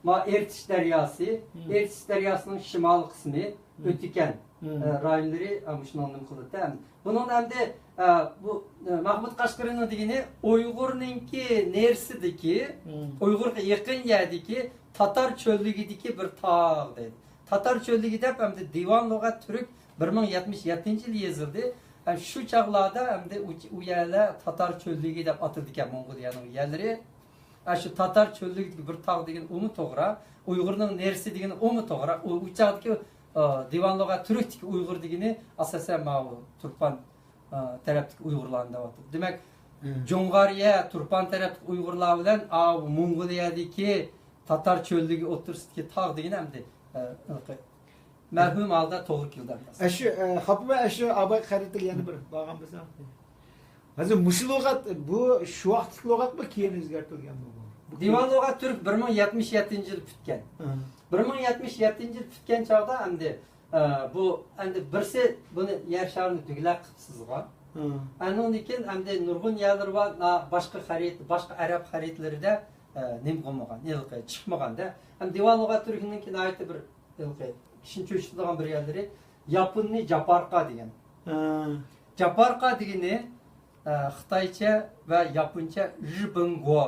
ما ئېرتىش دەرياسى، ھىم. ئېرتىش دەرياسىنىڭ شىمال قىسمى، ھىم. ئۆتۈكەن، ھىم. ئە، رايونلىرى، ئە، مۇشۇنىڭدىن قىلىدۇ. بۇنىڭدا ئەمدى، ئە، بۇ، ئە، مەھمۇد قەشقىرىنىڭ دېگىنى ئۇيغۇرنىڭكى نېرىسىدىكى، ھىم. ئۇيغۇرغا يېقىن يەردىكى تاتار چۆللۈكىدىكى بىر تاغ دەيدۇ. تاتار چۆللۈكى دەپ ئەمدى دىۋان لۇغەت تۈرك بىر مىڭ يەتمىش يەتتىنچى يىلى يېزىلدى. ھەم شۇ چاغلاردا ئەمدى ئۇ، ئۇ يەرلەر تاتار چۆللۈكى دەپ ئاتىلىدىكەن موڭغۇلىيەنىڭ يەرلىرى. ئاشۇ تاتار چۆللۈكىدىكى بىر تاغ دېگەن ئۇمۇ توغرا. ئۇيغۇرنىڭ نېرىسى دېگىنى ئۇمۇ توغرا. ئۇ، ئۇ چاغدىكى، ئا، دىۋان لۇغەت تۈركتىكى ئۇيغۇر دېگىنى ئاساسەن ماۋۇ تۇرپان، ئا، تەرەپتىكى ئۇيغۇرلارنى دەۋاتىدۇ. دېمەك، مم. جۇڭغارىيە، تۇرپان تەرەپتىكى ئۇيغۇرلار بىلەن، ئا، موڭغۇلىيەدىكى تاتار چۆللۈكى ئوتتۇرىسىدىكى تاغ دېگىنى ئەمدى، ئا، مەۋھۇم ھالدا توغرا كېلىدۇ ئەمدى. ئەشۇ، ئە، خاپا مەن ئەشۇ ئاباي خەرىتىگە يەنە بىر بارغان بولسام. ھازىر مۇشۇ لۇغەت، بۇ شۇ ۋاقىتلىق لۇغەتمۇ كېيىن ئۆزگەرتىلگەنمۇ بۇ؟ دىۋان لۇغەت تۈرك بىر مىڭ يەتمىش يەتتىنچى يىل پۈتكەن. ھە. بىر مىڭ يەتمىش يەتتىنچى يىل پۈتكەن چاغدا ئەمدى، ئە، بۇ ئەمدى بىرسى بۇنى يەر شارىنى دۈگىلەك قىلىپ سىزغان. ھە. ئانىڭدىن كېيىن ئەمدى نۇرغۇن يەرلىرى بار، نا-، باشقا خەرىت، باشقا ئەرەب خەرىتلىرىدە، ئە، نېمە قىلمىغان، ھېلىقى چىقمىغاندا. ئەمدى دىۋان لۇغەت تۈركنىڭكى ناھايىتى بىر ھېلىقى كىشىنى چۆچۈتىدىغان بىر يەرلىرى ياپوننى جاپارقا دېگەن. ھە. جاپارقا دېگىنى، ئە، خىتايچە ۋە ياپونچە رىبىنگو،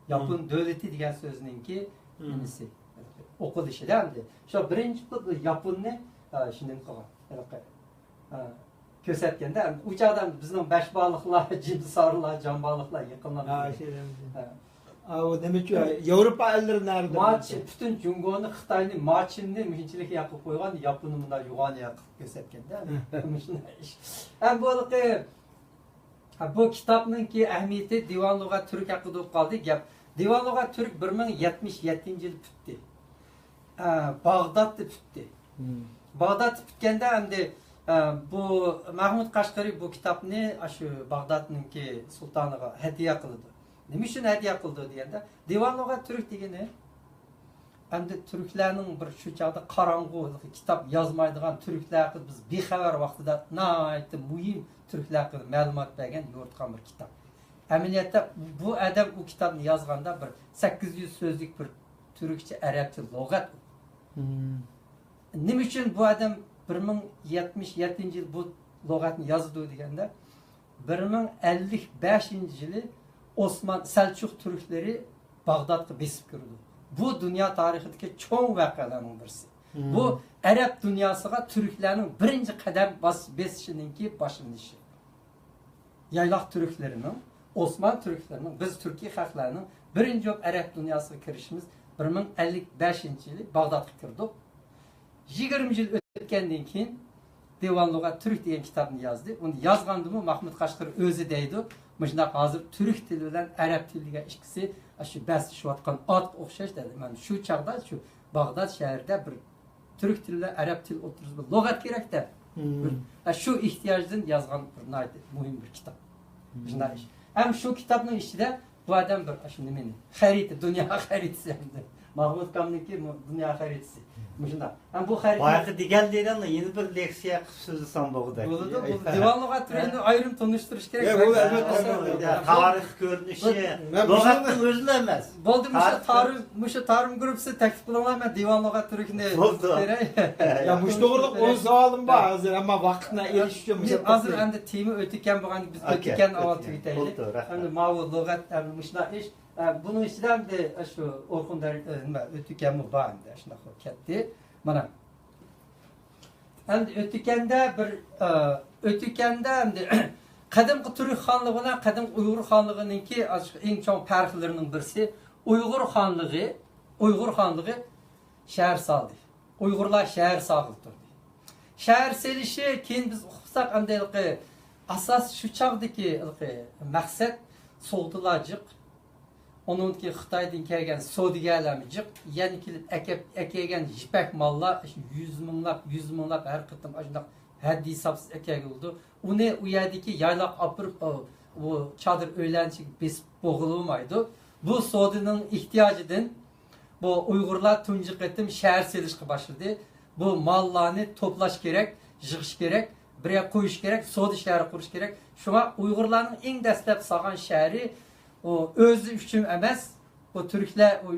ياپون ھە. دۆلىتى دېگەن سۆزنىڭكى ھە. نېمىسى؟ ئوقۇلۇشىدا ئەمدى. شۇ بىرىنچى بولۇپ ياپوننى، ئە، شۇ نېمە قىلغان؟ ھېلىقى، ئە، كۆرسەتكەندە، ئۇ چاغدا بىزنىڭ بەش بالىقلار، جىمسارلار، جان بالىقلار يېقىنلار. ھە، شۇ ئەمدى. ھە. ئا، ئۇ نېمە ئۈچۈن؟ ياۋروپا ئەللىرى نەدە؟ ماچىن، پۈتۈن جۇڭگونى، خىتاينى، ماچىننى مۇشۇنچىلىك ياقىپ قويغان، ياپوننى مۇنداق يوغان ياقىپ كۆرسەتكەندە، مۇشۇنداق ئىش. ھەم بۇ ھېلىقى، ھە، بۇ كىتابنىڭكى ئەھمىيىتى دىۋان لۇغەت تۈرك ھەققىدە بولۇپ قالدى گەپ. دىۋان لۇغەت تۈرك بىر مىڭ يەتمىش يەتتىنچى يىل پۈتتى. ئە، باغدادتا پۈتتى. باغدادتا پۈتكەندە ئەمدى، ئە، بۇ مەھمۇد قەشقىرى بۇ كىتابنى ئاشۇ باغدادنىڭكى سۇلتانىغا ھەدىيە قىلىدۇ. نېمە ئۈچۈن ھەدىيە قىلىدۇ دېگەندە، دىۋان لۇغەت تۈرك دېگىنى ئەمدى تۈركلەرنىڭ بىر شۇ چاغدا قاراڭغۇ، كىتاب يازمايدىغان تۈركلەر ھەققىدە بىز بىخەۋەر ۋاقتىدا ناھايىتى مۇھىم تۈركلەر ھەققىدە مەلۇمات بەرگەن، يورۇتقان بىر كىتاب. ئەمەلىيەتتە بۇ ئادەم ئۇ كىتابنى يازغاندا بىر سەككىز يۈز سۆزلۈك بىر تۈركچە ئەرەبچە لۇغەت. نېمە ئۈچۈن بۇ ئادەم بىر مىڭ يەتمىش يەتتىنچى يىل بۇ لۇغەتنى يازىدۇ دېگەندە، بىر مىڭ ئەللىك بەشىنچى يىلى ئوسمان سەلچۇق تۈركلىرى باغدادقا بېسىپ كىرىدۇ. بۇ دۇنيا تارىخىدىكى چوڭ ۋەقەلەرنىڭ بىرسى. بۇ ئەرەب دۇنياسىغا تۈركلەرنىڭ بىرىنچى قەدەم باس-، بېسىشىنىڭكى باشلىنىشى. يايلاق تۈركلىرىنىڭ، ئوسمان تۈركلىرىنىڭ، بىز تۈركىي خەقلەرنىڭ بىرىنچى بولۇپ ئەرەب دۇنياسىغا كىرىشىمىز بىر مىڭ ئەللىك بەشىنچى يىلى باغدادقا كىردۇق. يىگىرمە يىل ئۆتكەندىن كېيىن دىۋان لۇغەت تۈرك دېگەن كىتابنى يازدى. ئۇنى يازغاندىمۇ مەھمۇد قەشقىرى ئۆزى دەيدۇ، مۇشۇنداق ھازىر تۈرك تىلى بىلەن ئەرەب تىلى دېگەن ئىككىسى شۇ بەسلىشىۋاتقان ئاتقا ئوخشاش دەدى. مانا شۇ چاغدا شۇ باغداد شەھىرىدە بىر تۈرك تىلى بىلەن ئەرەب تىلى ئوتتۇرىسىدا بىر لۇغەت كېرەك دەپ، بىر، ھە، شۇ ئېھتىياجدىن يازغان بىر ناھايىتى مۇھىم بىر كىتاب. شۇنداق ئىش. ھەم شۇ كىتابنىڭ ئىچىدە بۇ ئادەم بىر شۇ نېمىنى، خەرىتە، دۇنيا خەرىتىسى ئەمدى. مەھمۇد كامنىڭكى مۇ-، دۇنيا خەرىتىسى. مۇشۇنداق. ھەم بۇ خەرىتە بايىقى دېگەن دېگەن يەنە بىر لېكسىيە قىلىپ سۆزلىسەڭ بولغۇدەك. بولىدۇ، بولىدۇ. دىۋان لۇغەت تۈرىنى ئايرىم تونۇشتۇرۇش كېرەك. يا، بۇ ئەلۋەتتە، بۇ تارىخ كۆرۈنۈشى، لۇغەتنىڭ ئۆزىلا ئەمەس. بولدى، مۇشۇ تارىم، مۇشۇ تارىم گۇرۇپپىسى تەكلىپ قىلىڭلار، مەن دىۋان لۇغەت تۈركنى بولدى. يا، مۇشۇ توغرىلىق ئون سوئالىم بار ھازىر، ئەمما ۋاقىتنى ئېلىش ئۈچۈن مۇشۇ ھازىر ئەمدى تېما ئۆتۈكەن بولغان، بىز ئۆتۈكەن ئاۋۋال تۈگىتەيلى. ئەمدى ماۋۇ لۇغەت، ئەمدى مۇشۇنداق ئىش. ئە، بۇنىڭ ئىچىدە ئەمدى شۇ ئورخۇن دەر-، ئە، نېمە، ئۆتۈكەنمۇ بار ئەمدى، شۇنداق بولۇپ كەتتى. مانا. ئەمدى ئۆتۈكەندە بىر، ئە، ئۆتۈكەندە ئەمدى قەدىمكى تۈرك خانلىقى بىلەن قەدىمكى ئۇيغۇر خانلىقىنىڭكى ئاشۇ ئەڭ چوڭ پەرقلىرىنىڭ بىرسى، ئۇيغۇر خانلىقى، ئۇيغۇر خانلىقى شەھەر سالدى. ئۇيغۇرلار شەھەر سالغىلى تۇردى. شەھەر سېلىشى كېيىن بىز ئۇقساق، ئەمدى ھېلىقى ئاساس شۇ چاغدىكى ھېلىقى مەقسەت سوغدىلار جىق. ئۇنىڭدىكى خىتايدىن كەلگەن سودىگەرلەرمۇ جىق، يەنە كېلىپ ئەكەپ، ئەكەلگەن يىپەك ماللار يۈز مىڭلاپ، يۈز مىڭلاپ ھەر قېتىم ئاشۇنداق ھەددى ھېسابسىز ئەكەلگىلى بولىدۇ. ئۇنى ئۇ يەردىكى يايلاق ئاپىرىپ، ئۇ، ئۇ چادىر ئۆيلەرنىڭ ئىچىگە بېسىپ بولغىلى بولمايدۇ. بۇ سودىنىڭ ئېھتىياجىدىن بۇ ئۇيغۇرلار تۇنجى قېتىم شەھەر سېلىشقا باشلىدى. بۇ ماللارنى توپلاش كېرەك، يىغىش كېرەك، بىر يەرگە قويۇش كېرەك، سودا شەھىرى قۇرۇش كېرەك. شۇڭا ئۇيغۇرلارنىڭ ئەڭ دەسلەپ سالغان شەھىرى ئۇ ئۆزى ئۈچۈن ئەمەس، ئۇ تۈركلەر ئۇ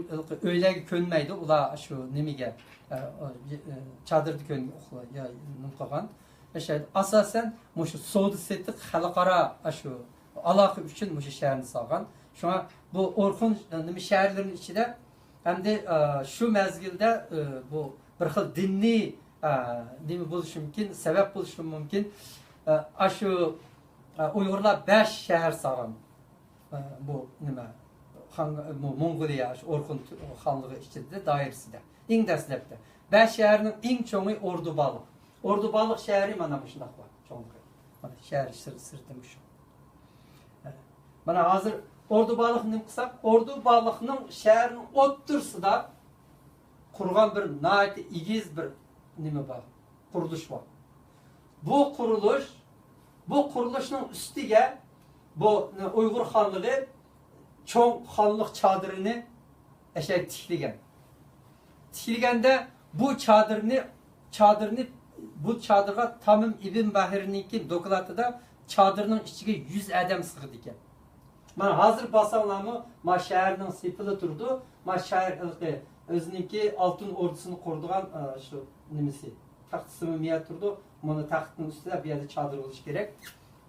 ئۆيلەرگە كۆنمەيدۇ، ئۇلار شۇ نېمىگە، ئە، ئۇ، ئە، چادىردا كۆن-، ئۇخلا-، يا، نېمە قىلغان. ئاشۇ ئاساسەن مۇشۇ سودا سېتىق خەلقئارا ئاشۇ ئالاقە ئۈچۈن مۇشۇ شەھەرنى سالغان. شۇڭا بۇ ئورخۇن، ئە، نېمە شەھەرلىرىنىڭ ئىچىدە ئەمدى، ئە، شۇ مەزگىلدە، ئە، بۇ بىر خىل دىنىي، ئە، نېمە بولۇشى مۇمكىن، سەۋەب بولۇشى مۇمكىن. ئە، ئاشۇ، ئە، ئۇيغۇرلار بەش شەھەر سالغان. ئە، بۇ نېمە، خان-، مو-، موڭغۇلىيە، شۇ ئورخۇن تۈ-، خانلىقى ئىچىدە، دائىرىسىدە. ئەڭ دەسلەپتە. بەش شەھەرنىڭ ئەڭ چوڭى ئوردۇبالىق. ئوردۇبالىق شەھىرى مانا مۇشۇنداق بار، چوڭلۇقى. مانا شەھەر سىر-، سىرتى مۇشۇ. ئە، مانا ھازىر ئوردۇبالىقنى نېمە قىلساق، ئوردۇبالىقنىڭ شەھەرنىڭ ئوتتۇرىسىدا قۇرغان بىر ناھايىتى ئېگىز بىر نېمە بار، قۇرۇلۇش بار. بۇ قۇرۇلۇش، بۇ قۇرۇلۇشنىڭ ئۈستىگە بۇ ئۇيغۇر خانلىقى چوڭ خانلىق چادىرىنى ئەشەگە تىكلىگەن. تىكلىگەندە بۇ چادىرنى، چادىرنى، بۇ چادىرغا تامىم ئىبن باھىرنىڭكى دوكلاتىدا چادىرنىڭ ئىچىگە يۈز ئادەم سىغىدىكەن. مانا ھازىر بارساڭلارمۇ، ما شەھەرنىڭ سېپىلا تۇرىدۇ. ما شەھەر ھېلىقى ئۆزىنىڭكى ئالتۇن ئوردىسىنى قۇرىدىغان، ئە، شۇ نېمىسى، تەختى سىمىمىيە تۇرىدۇ. مانا تەختنىڭ ئۈستىدە بۇ يەردە چادىر بولۇشى كېرەك.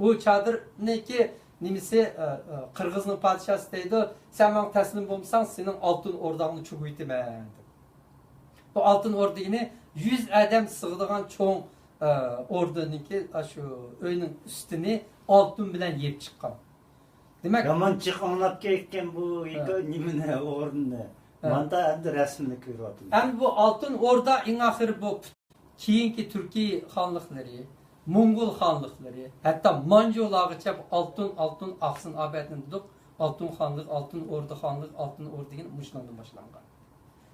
ئۇ چادىرنىڭكى نېمىسى، ئە، ئە، قىرغىزنىڭ پادىشاھسى دەيدۇ، سەن ماڭا تەسلىم بولمىساڭ، سېنىڭ ئالتۇن ئورداڭنى چوغۇيتىمەن دەپ. بۇ ئالتۇن ئوردا دېگىنى يۈز ئادەم سىغىدىغان چوڭ، ئە، ئوردىنىڭكى، ئاشۇ ئۆينىڭ ئۈستىنى ئالتۇن بىلەن يېپىپ چىققان. دېمەك، يامان جىق ئاڭلاپ كەتكەن بۇ ھېكايە نېمىنى، ئورنىنى. ماندا ئەمدى رەسىمنى كۆرۈۋاتىمىز. ئەمدى بۇ ئالتۇن ئوردا ئەڭ ئاخىرى بۇ كېيىنكى تۈركىي خانلىقلىرى، موڭغۇل خانلىقلىرى، ھەتتا مانجۇلارغىچە بۇ ئالتۇن، ئالتۇن ئاقسىن ئابەدىن دېدۇق. ئالتۇن خانلىق، ئالتۇن ئوردا خانلىق، ئالتۇن ئوردا دېگەن مۇشۇنىڭدىن باشلانغان.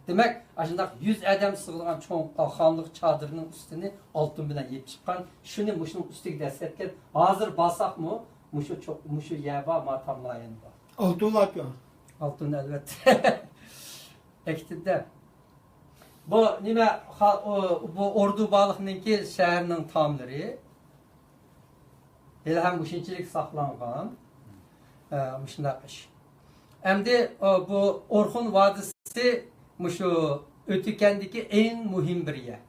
دېمەك، ئاشۇنداق يۈز ئادەم سىغىدىغان چوڭ خانلىق چادىرىنىڭ ئۈستىنى ئالتۇن بىلەن يېپىپ چىققان. شۇنى مۇشۇنىڭ ئۈستىگە دەسسەتكەن. ھازىر بارساقمۇ، مۇشۇ چوق-، مۇشۇ يەر بار، ما تاملايىن بار. ئالتۇن لاپيا. ئالتۇن، ئەلۋەتتە. ئەكتىدە. بۇ نېمە، خا-، ئۇ، بۇ ئوردۇبالىقنىڭكى شەھەرنىڭ تاملىرى. ھېلىھەم مۇشۇنچىلىك ساقلانغان. ئە، مۇشۇنداق ئىش. ئەمدى، ئۇ، بۇ ئورخۇن ۋادىسى مۇشۇ ئۆتىكەندىكى ئەڭ مۇھىم بىر يەر.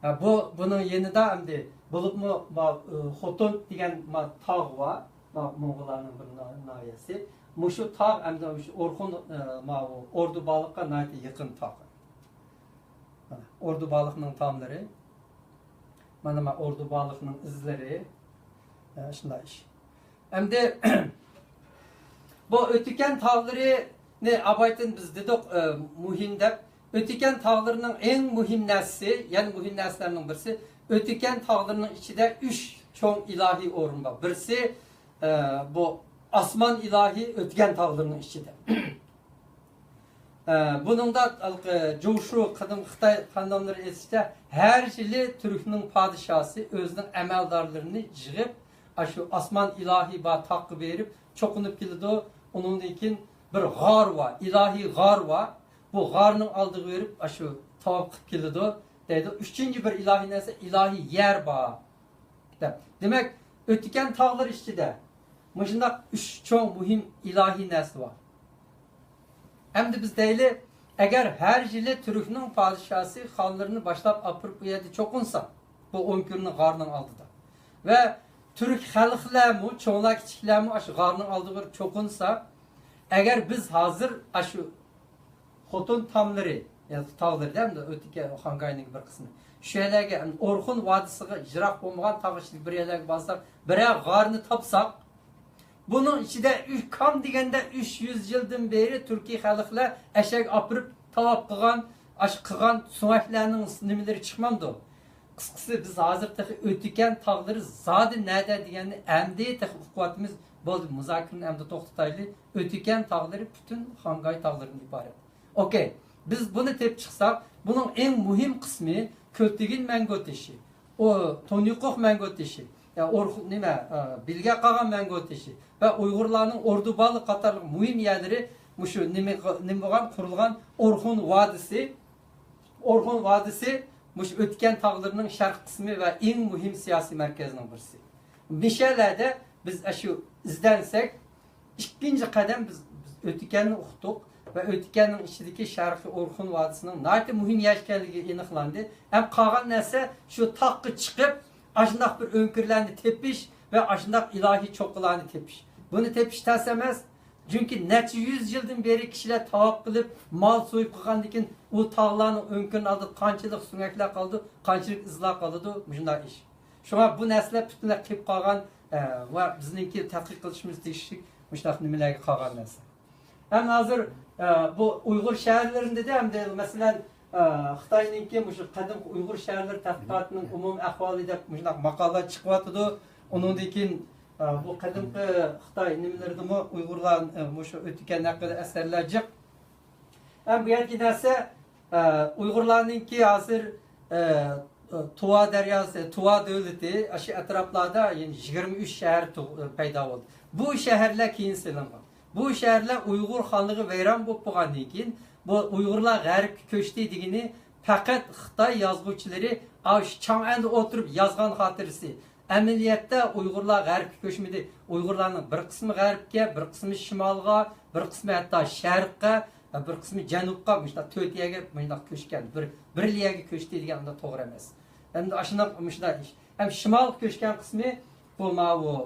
ھە، بۇ، بۇنىڭ يېنىدا ئەمدى بولۇپمۇ ما-، ئۇ، خوتۇن دېگەن ما-، تاغ بار، ما-، موڭغۇللارنىڭ بىر نا-، ناھىيەسى. مۇشۇ تاغ ئەمدى مۇشۇ ئورخۇن، ئە، ماۋۇ ئوردۇبالىققا ناھايىتى يېقىن تاغ. مانا، ئوردۇبالىقنىڭ تاملىرى. مانا، مانا ئوردۇبالىقنىڭ ئىزلىرى. ئە، شۇنداق ئىش. ئەمدى بۇ ئۆتۈكەن تاغلىرىنى ئابايتىن بىز دېدۇق، ئە، مۇھىم دەپ. ئۆتۈكەن تاغلىرىنىڭ ئەڭ مۇھىم نەرسىسى، يەنە مۇھىم نەرسىلەرنىڭ بىرسى، ئۆتۈكەن تاغلىرىنىڭ ئىچىدە ئۈچ چوڭ ئىلاھىي ئورۇن بار. بىرسى، ئە، بۇ ئاسمان ئىلاھى ئۆتۈكەن تاغلىرىنىڭ ئىچىدە. ئە، بۇنىڭدا، ئە، جوشۇ قەدىمكى خىتاي خانلىرى ئېيتىشىچە، ھەر يىلى تۈركنىڭ پادىشاھسى ئۆزىنىڭ ئەمەلدارلىرىنى يىغىپ، ئاشۇ ئاسمان ئىلاھى بار تاغقا بېرىپ چوقۇنۇپ كېلىدۇ. ئۇنىڭدىن كېيىن بىر غار بار، ئىلاھىي غار بار. بۇ غارنىڭ ئالدىغا بېرىپ، ئاشۇ تاۋاپ قىلىپ كېلىدۇ، دەيدۇ. ئۈچىنچى بىر ئىلاھىي نەرسە، ئىلاھىي يەر بار، دەپ. دېمەك، ئۆتۈكەن تاغلىرى ئىچىدە مۇشۇنداق ئۈچ چوڭ مۇھىم ئىلاھىي نەرسە بار. ئەمدى بىز دەيلى، ئەگەر ھەر يىلى تۈركنىڭ پادىشاھسى خانلىرىنى باشلاپ ئاپىرىپ بۇ يەردە چوقۇنسا، بۇ ئونكۈرنىڭ غارنىڭ ئالدىدا. ۋە تۈرك خەلقلەرمۇ، چوڭلار، كىچىكلەرمۇ ئاشۇ غارنىڭ ئالدىغا بېرىپ چوقۇنسا، ئەگەر بىز ھازىر ئاشۇ خوتۇن تاملىرى، يا تاغلىرى دە، ئەمدى ئۆتۈكەن خانقاينىڭ بىر قىسمى. شۇ يەرلەرگە، ئەمدى ئورخۇن ۋادىسىغا يىراق بولمىغان تاغ ئىچىدىكى بىر يەرلەرگە بارساق، بىرەر غارنى تاپساق، بۇنىڭ ئىچىدە ئۈ-، كام دېگەندە ئۈچ يۈز يىلدىن بېرى تۈركىي خەلقلەر ئەشەگە ئاپىرىپ تاۋاپ قىلغان، ئاش قىلغان سۆڭەكلەرنىڭ نېمىلىرى چىقمامدۇ؟ قىسقىسى، بىز ھازىر تېخى ئۆتۈكەن تاغلىرى زادى نەدە دېگەننى ئەمدى تېخى ئۇقۇۋاتىمىز. بولدى، مۇزاكىرىنى ئەمدى توختىتايلى. ئۆتۈكەن تاغلىرى پۈتۈن خانقاي تاغلىرىدىن ئىبارەت. ئوكەي. بىز بۇنى تېپىپ چىقساق، بۇنىڭ ئەڭ مۇھىم قىسمى كۆلتۈگىن مەڭگۈ تېشى، ئۇ تونيۇقوق مەڭگۈ تېشى، يا ئورخۇ-، نېمە، ئە، بىلگە قالغان مەڭگۈ تېشى ۋە ئۇيغۇرلارنىڭ ئوردۇبالىق قاتارلىق مۇھىم يەرلىرى مۇشۇ نېمە، نېمە بولغان، قۇرۇلغان ئورخۇن ۋادىسى، ئورخۇن ۋادىسى مۇشۇ ئۆتكەن تاغلىرىنىڭ شەرق قىسمى ۋە ئەڭ مۇھىم سىياسىي مەركەزنىڭ بىرسى. مىشەلەردە بىز ئاشۇ ئىزدەنسەك، ئىككىنچى قەدەم بىز، بىز ئۆتىكەننى ئۇقتۇق ۋە ئۆتىكەننىڭ ئىچىدىكى شەرقىي ئورخۇن ۋادىسىنىڭ ناھايىتى مۇھىم يەر ئىكەنلىكى ئېنىقلاندى. ھەم قالغان نەرسە شۇ تاغقا چىقىپ، ئاشۇنداق بىر ئۆڭكۈرلەرنى تېپىش ۋە ئاشۇنداق ئىلاھىي چوققىلارنى تېپىش. بۇنى تېپىش تەس ئەمەس. چۈنكى نەچچە يۈز يىلدىن بېرى كىشىلەر تاۋاپ قىلىپ، مال سويۇپ قىلغاندىن كېيىن، ئۇ تاغلارنىڭ ئۆڭكۈرىنىڭ ئالدىدا قانچىلىك سۆڭەكلەر قالىدۇ، قانچىلىك ئىزلار قالىدۇ، مۇشۇنداق ئىش. شۇڭا بۇ نەرسىلەر پۈتۈنلەي قېلىپ قالغان، ئە، ۋە بىزنىڭكى تەتقىق قىلىشىمىز تېگىشلىك مۇشۇنداق نېمىلەرگە قالغان نەرسە. ھەم ھازىر، ئە، بۇ ئۇيغۇر شەھەرلىرىنى دېدى، ئەمدى مەسىلەن، ئە، خىتاينىڭكى مۇشۇ قەدىمكى ئۇيغۇر شەھەرلىرى تەتقىقاتىنىڭ ئومۇمىي ئەھۋالى دەپ مۇشۇنداق ماقالىلەر چىقىۋاتىدۇ. ئۇنىڭدىن كېيىن، ئە، بۇ قەدىمكى خىتاي نېمىلىرىدىمۇ ئۇيغۇرلار، ئە، مۇشۇ ئۆتۈكەن ھەققىدە ئەسەرلەر جىق. ھەم بۇ يەردىكى نەرسە، ئە، ئۇيغۇرلارنىڭكى ھازىر، ئە، تۇۋا دەرياسى، تۇۋا دۆلىتى، ئاشۇ ئەتراپلاردا يەنە يىگىرمە ئۈچ شەھەر تۇغ-، پەيدا بولدى. بۇ شەھەرلەر كېيىن سېلىنغان. بۇ شەھەرلەر ئۇيغۇر خانلىقى ۋەيران بولۇپ بولغاندىن كېيىن، بۇ ئۇيغۇرلار غەربكە كۆچتى دېگىنى پەقەت خىتاي يازغۇچىلىرى ئاشۇ چاڭئەندە ئولتۇرۇپ يازغان خاتىرىسى. ئەمەلىيەتتە ئۇيغۇرلار غەربكە كۆچمىدى. ئۇيغۇرلارنىڭ بىر قىسمى غەربكە، بىر قىسمى شىمالغا، بىر قىسمى ھەتتا شەرققە، بىر قىسمى جەنۇبقا، مۇشۇنداق تۆت يەرگە مۇشۇنداق كۆچكەن. بىر، بىر يەرگە كۆچتى دېگەن ئۇنداق توغرا ئەمەس. ئەمدى ئاشۇنداق، مۇشۇنداق ئىش. ھەم شىمالغا كۆچكەن قىسمى بۇ ماۋۇ،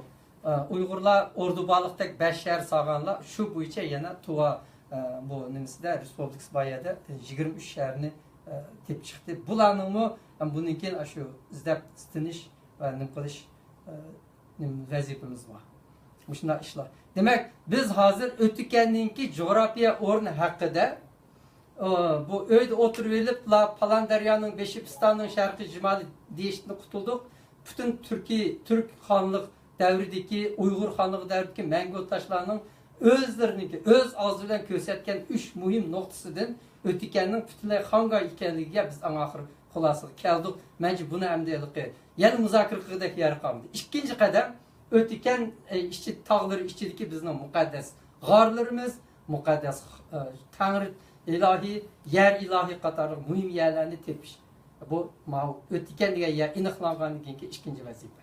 ئە، ئۇيغۇرلار ئوردۇبالىقتەك بەش شەھەر سالغانلار، شۇ بويىچە يەنە تۇۋا، ئە، بۇ نېمىسىدە، رېسپۇبلىكىسى بار يەردە يىگىرمە ئۈچ شەھەرنى، ئە، تېپىپ چىقتى. بۇلارنىڭمۇ، ھەم بۇندىن كېيىن ئاشۇ ئىزدەپ ئىزدىنىش ۋە نېمە قىلىش، ئە، نېمە، ۋەزىپىمىز بار. مۇشۇنداق ئىشلار. دېمەك، بىز ھازىر ئۆتۈكەننىڭكى جۇغراپىيە ئورنى ھەققىدە، ئۇ، بۇ ئۆيدە ئولتۇرۇۋېلىپلا پالان دەريانىڭ بېشى پىستاننىڭ شەرقىي شىمالى دېيىشتىن قۇتۇلدۇق. پۈتۈن تۈركىي، تۈرك خانلىق دەۋرىدىكى، ئۇيغۇر خانلىقى دەۋرىدىكى مەڭگۈ تاشلارنىڭ ئۆزلىرىنىڭكى، ئۆز ئاغزى بىلەن كۆرسەتكەن ئۈچ مۇھىم نۇقتىسىدىن ئۆتىكەننىڭ پۈتۈنلەي خانگاي ئىكەنلىكىگە بىز ئەڭ ئاخىرى خۇلاسىغا كەلدۇق. مەنچە بۇنى ئەمدى ھېلىقى يەنە مۇزاكىرە قىلغۇدەك يەر قالمىدى. ئىككىنچى قەدەم، ئۆتىكەن، ئى، ئىچى، تاغلىرى ئىچىدىكى بىزنىڭ مۇقەددەس غارلىرىمىز، مۇقەددەس، ئى، تەڭرى ئىلاھى، يەر ئىلاھى قاتارلىق مۇھىم يەرلەرنى تېپىش. بۇ ماۋۇ ئۆتىكەن دېگەن يەر ئېنىقلانغاندىن كېيىنكى ئىككىنچى ۋەزىپە.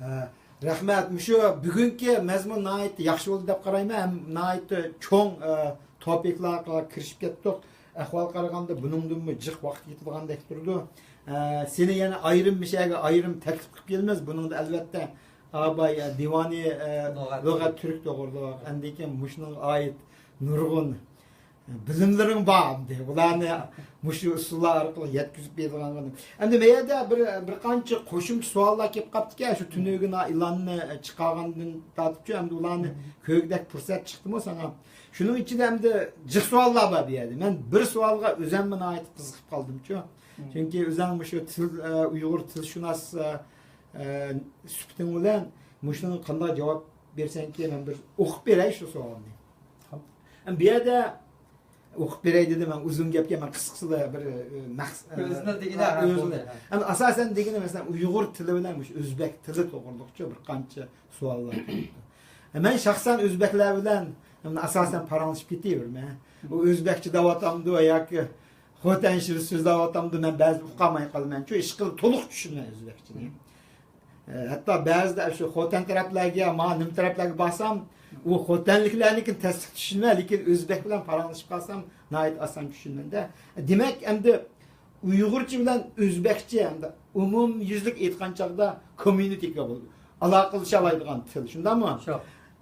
ھە، رەھمەت. مۇشۇ بۈگۈنكى مەزمۇن ناھايىتى ياخشى بولدى دەپ قارايمەن. ھەم ناھايىتى چوڭ، ئە، توپىكلارغا كىرىشىپ كەتتۇق. ئەھۋال قارىغاندا بۇنىڭدىنمۇ جىق ۋاقىت كېتىدىغاندەك تۇرىدۇ. ئە، سېنى يەنە ئايرىم مىشەگە ئايرىم تەكلىپ قىلىپ كېلىمىز. بۇنىڭدا ئەلۋەتتە ئاباي، ئە، دىۋانى، ئە، لۇغەت. لۇغەت تۈرك توغرىلىق، ئاندىن كېيىن مۇشۇنىڭغا ئائىت نۇرغۇن بىلىملىرىڭ بار ئەمدى. بۇلارنى مۇشۇ ئۇسۇللار ئارقىلىق يەتكۈزۈپ بېرىدىغان. ئەمدى بۇ يەردە بىر، بىر قانچە قوشۇمچە سوئاللار كېلىپ قاپتىكەن. شۇ تۈنۈگۈن ئېلاننى چىقارغاندىن تارتىپچۇ، ئەمدى ئۇلارنى كۆرگۈدەك پۇرسەت چىقتىمۇ ساڭا؟ شۇنىڭ ئىچىدە ئەمدى جىق سوئاللار بار بۇ يەردە. مەن بىر سوئالغا ئۆزۈممۇ ناھايىتى قىزىقىپ قالدىمچۇ. چۈنكى ئۆزۈڭ مۇشۇ تىل، ئە، ئۇيغۇر تىلشۇناس، ئە، ئە، سۈپىتىڭ بىلەن مۇشۇنىڭغا قانداق جاۋاب بەرسەڭكى، مەن بىر ئوقۇپ بېرەي شۇ سوئالنى. ئەمدى بۇ يەردە ئوقۇپ بېرەي دېدىم، مەن ئۇزۇن گەپكە مەن قىسقىسىلا بىر، ئە، مەقس-، ئە، ئۆزىنىڭ دېگىنى، ھە، ھە، ئۆزىنىڭ. بولدى، ھە. ئەمدى ئاساسەن دېگىنى، مەسىلەن، ئۇيغۇر تىلى بىلەن مۇشۇ ئۆزبەك تىلى توغرىلىقچۇ بىر قانچە سوئاللار كېلىپتۇ. ئە، مەن شەخسەن ئۆزبەكلەر بىلەن، ئەمدى ئاساسەن پاراڭلىشىپ كېتىۋېرىمەن. ئۇ ئۆزبەكچە دەۋاتامدۇ ياكى خوتەنچە سۆزلەۋاتامدۇ، مەن بەزىدە ئۇقالماي قالىمەنچۇ، ئىشقىلىپ تولۇق چۈشىنىمەن ئۆزبەكچىنى. ئە، ھەتتا بەزىدە شۇ خوتەن تەرەپلەرگە، ما نېمە تەرەپلەرگە بارسام، ئۇ خوتەنلىكلەرنىڭكىنى تەستە چۈشىنىمەن، لېكىن ئۆزبەك بىلەن پاراڭلىشىپ قالسام، ناھايىتى ئاسان چۈشىنىمەن-دە. دېمەك، ئەمدى ئۇيغۇرچە بىلەن ئۆزبەكچە، ئەمدى ئومۇميۈزلۈك ئېيتقان چاغدا كوممۇنىكېتسىيە بولىدۇ. ئالاقىلىشالايدىغان تىل، شۇنداقمۇ؟ شۇ.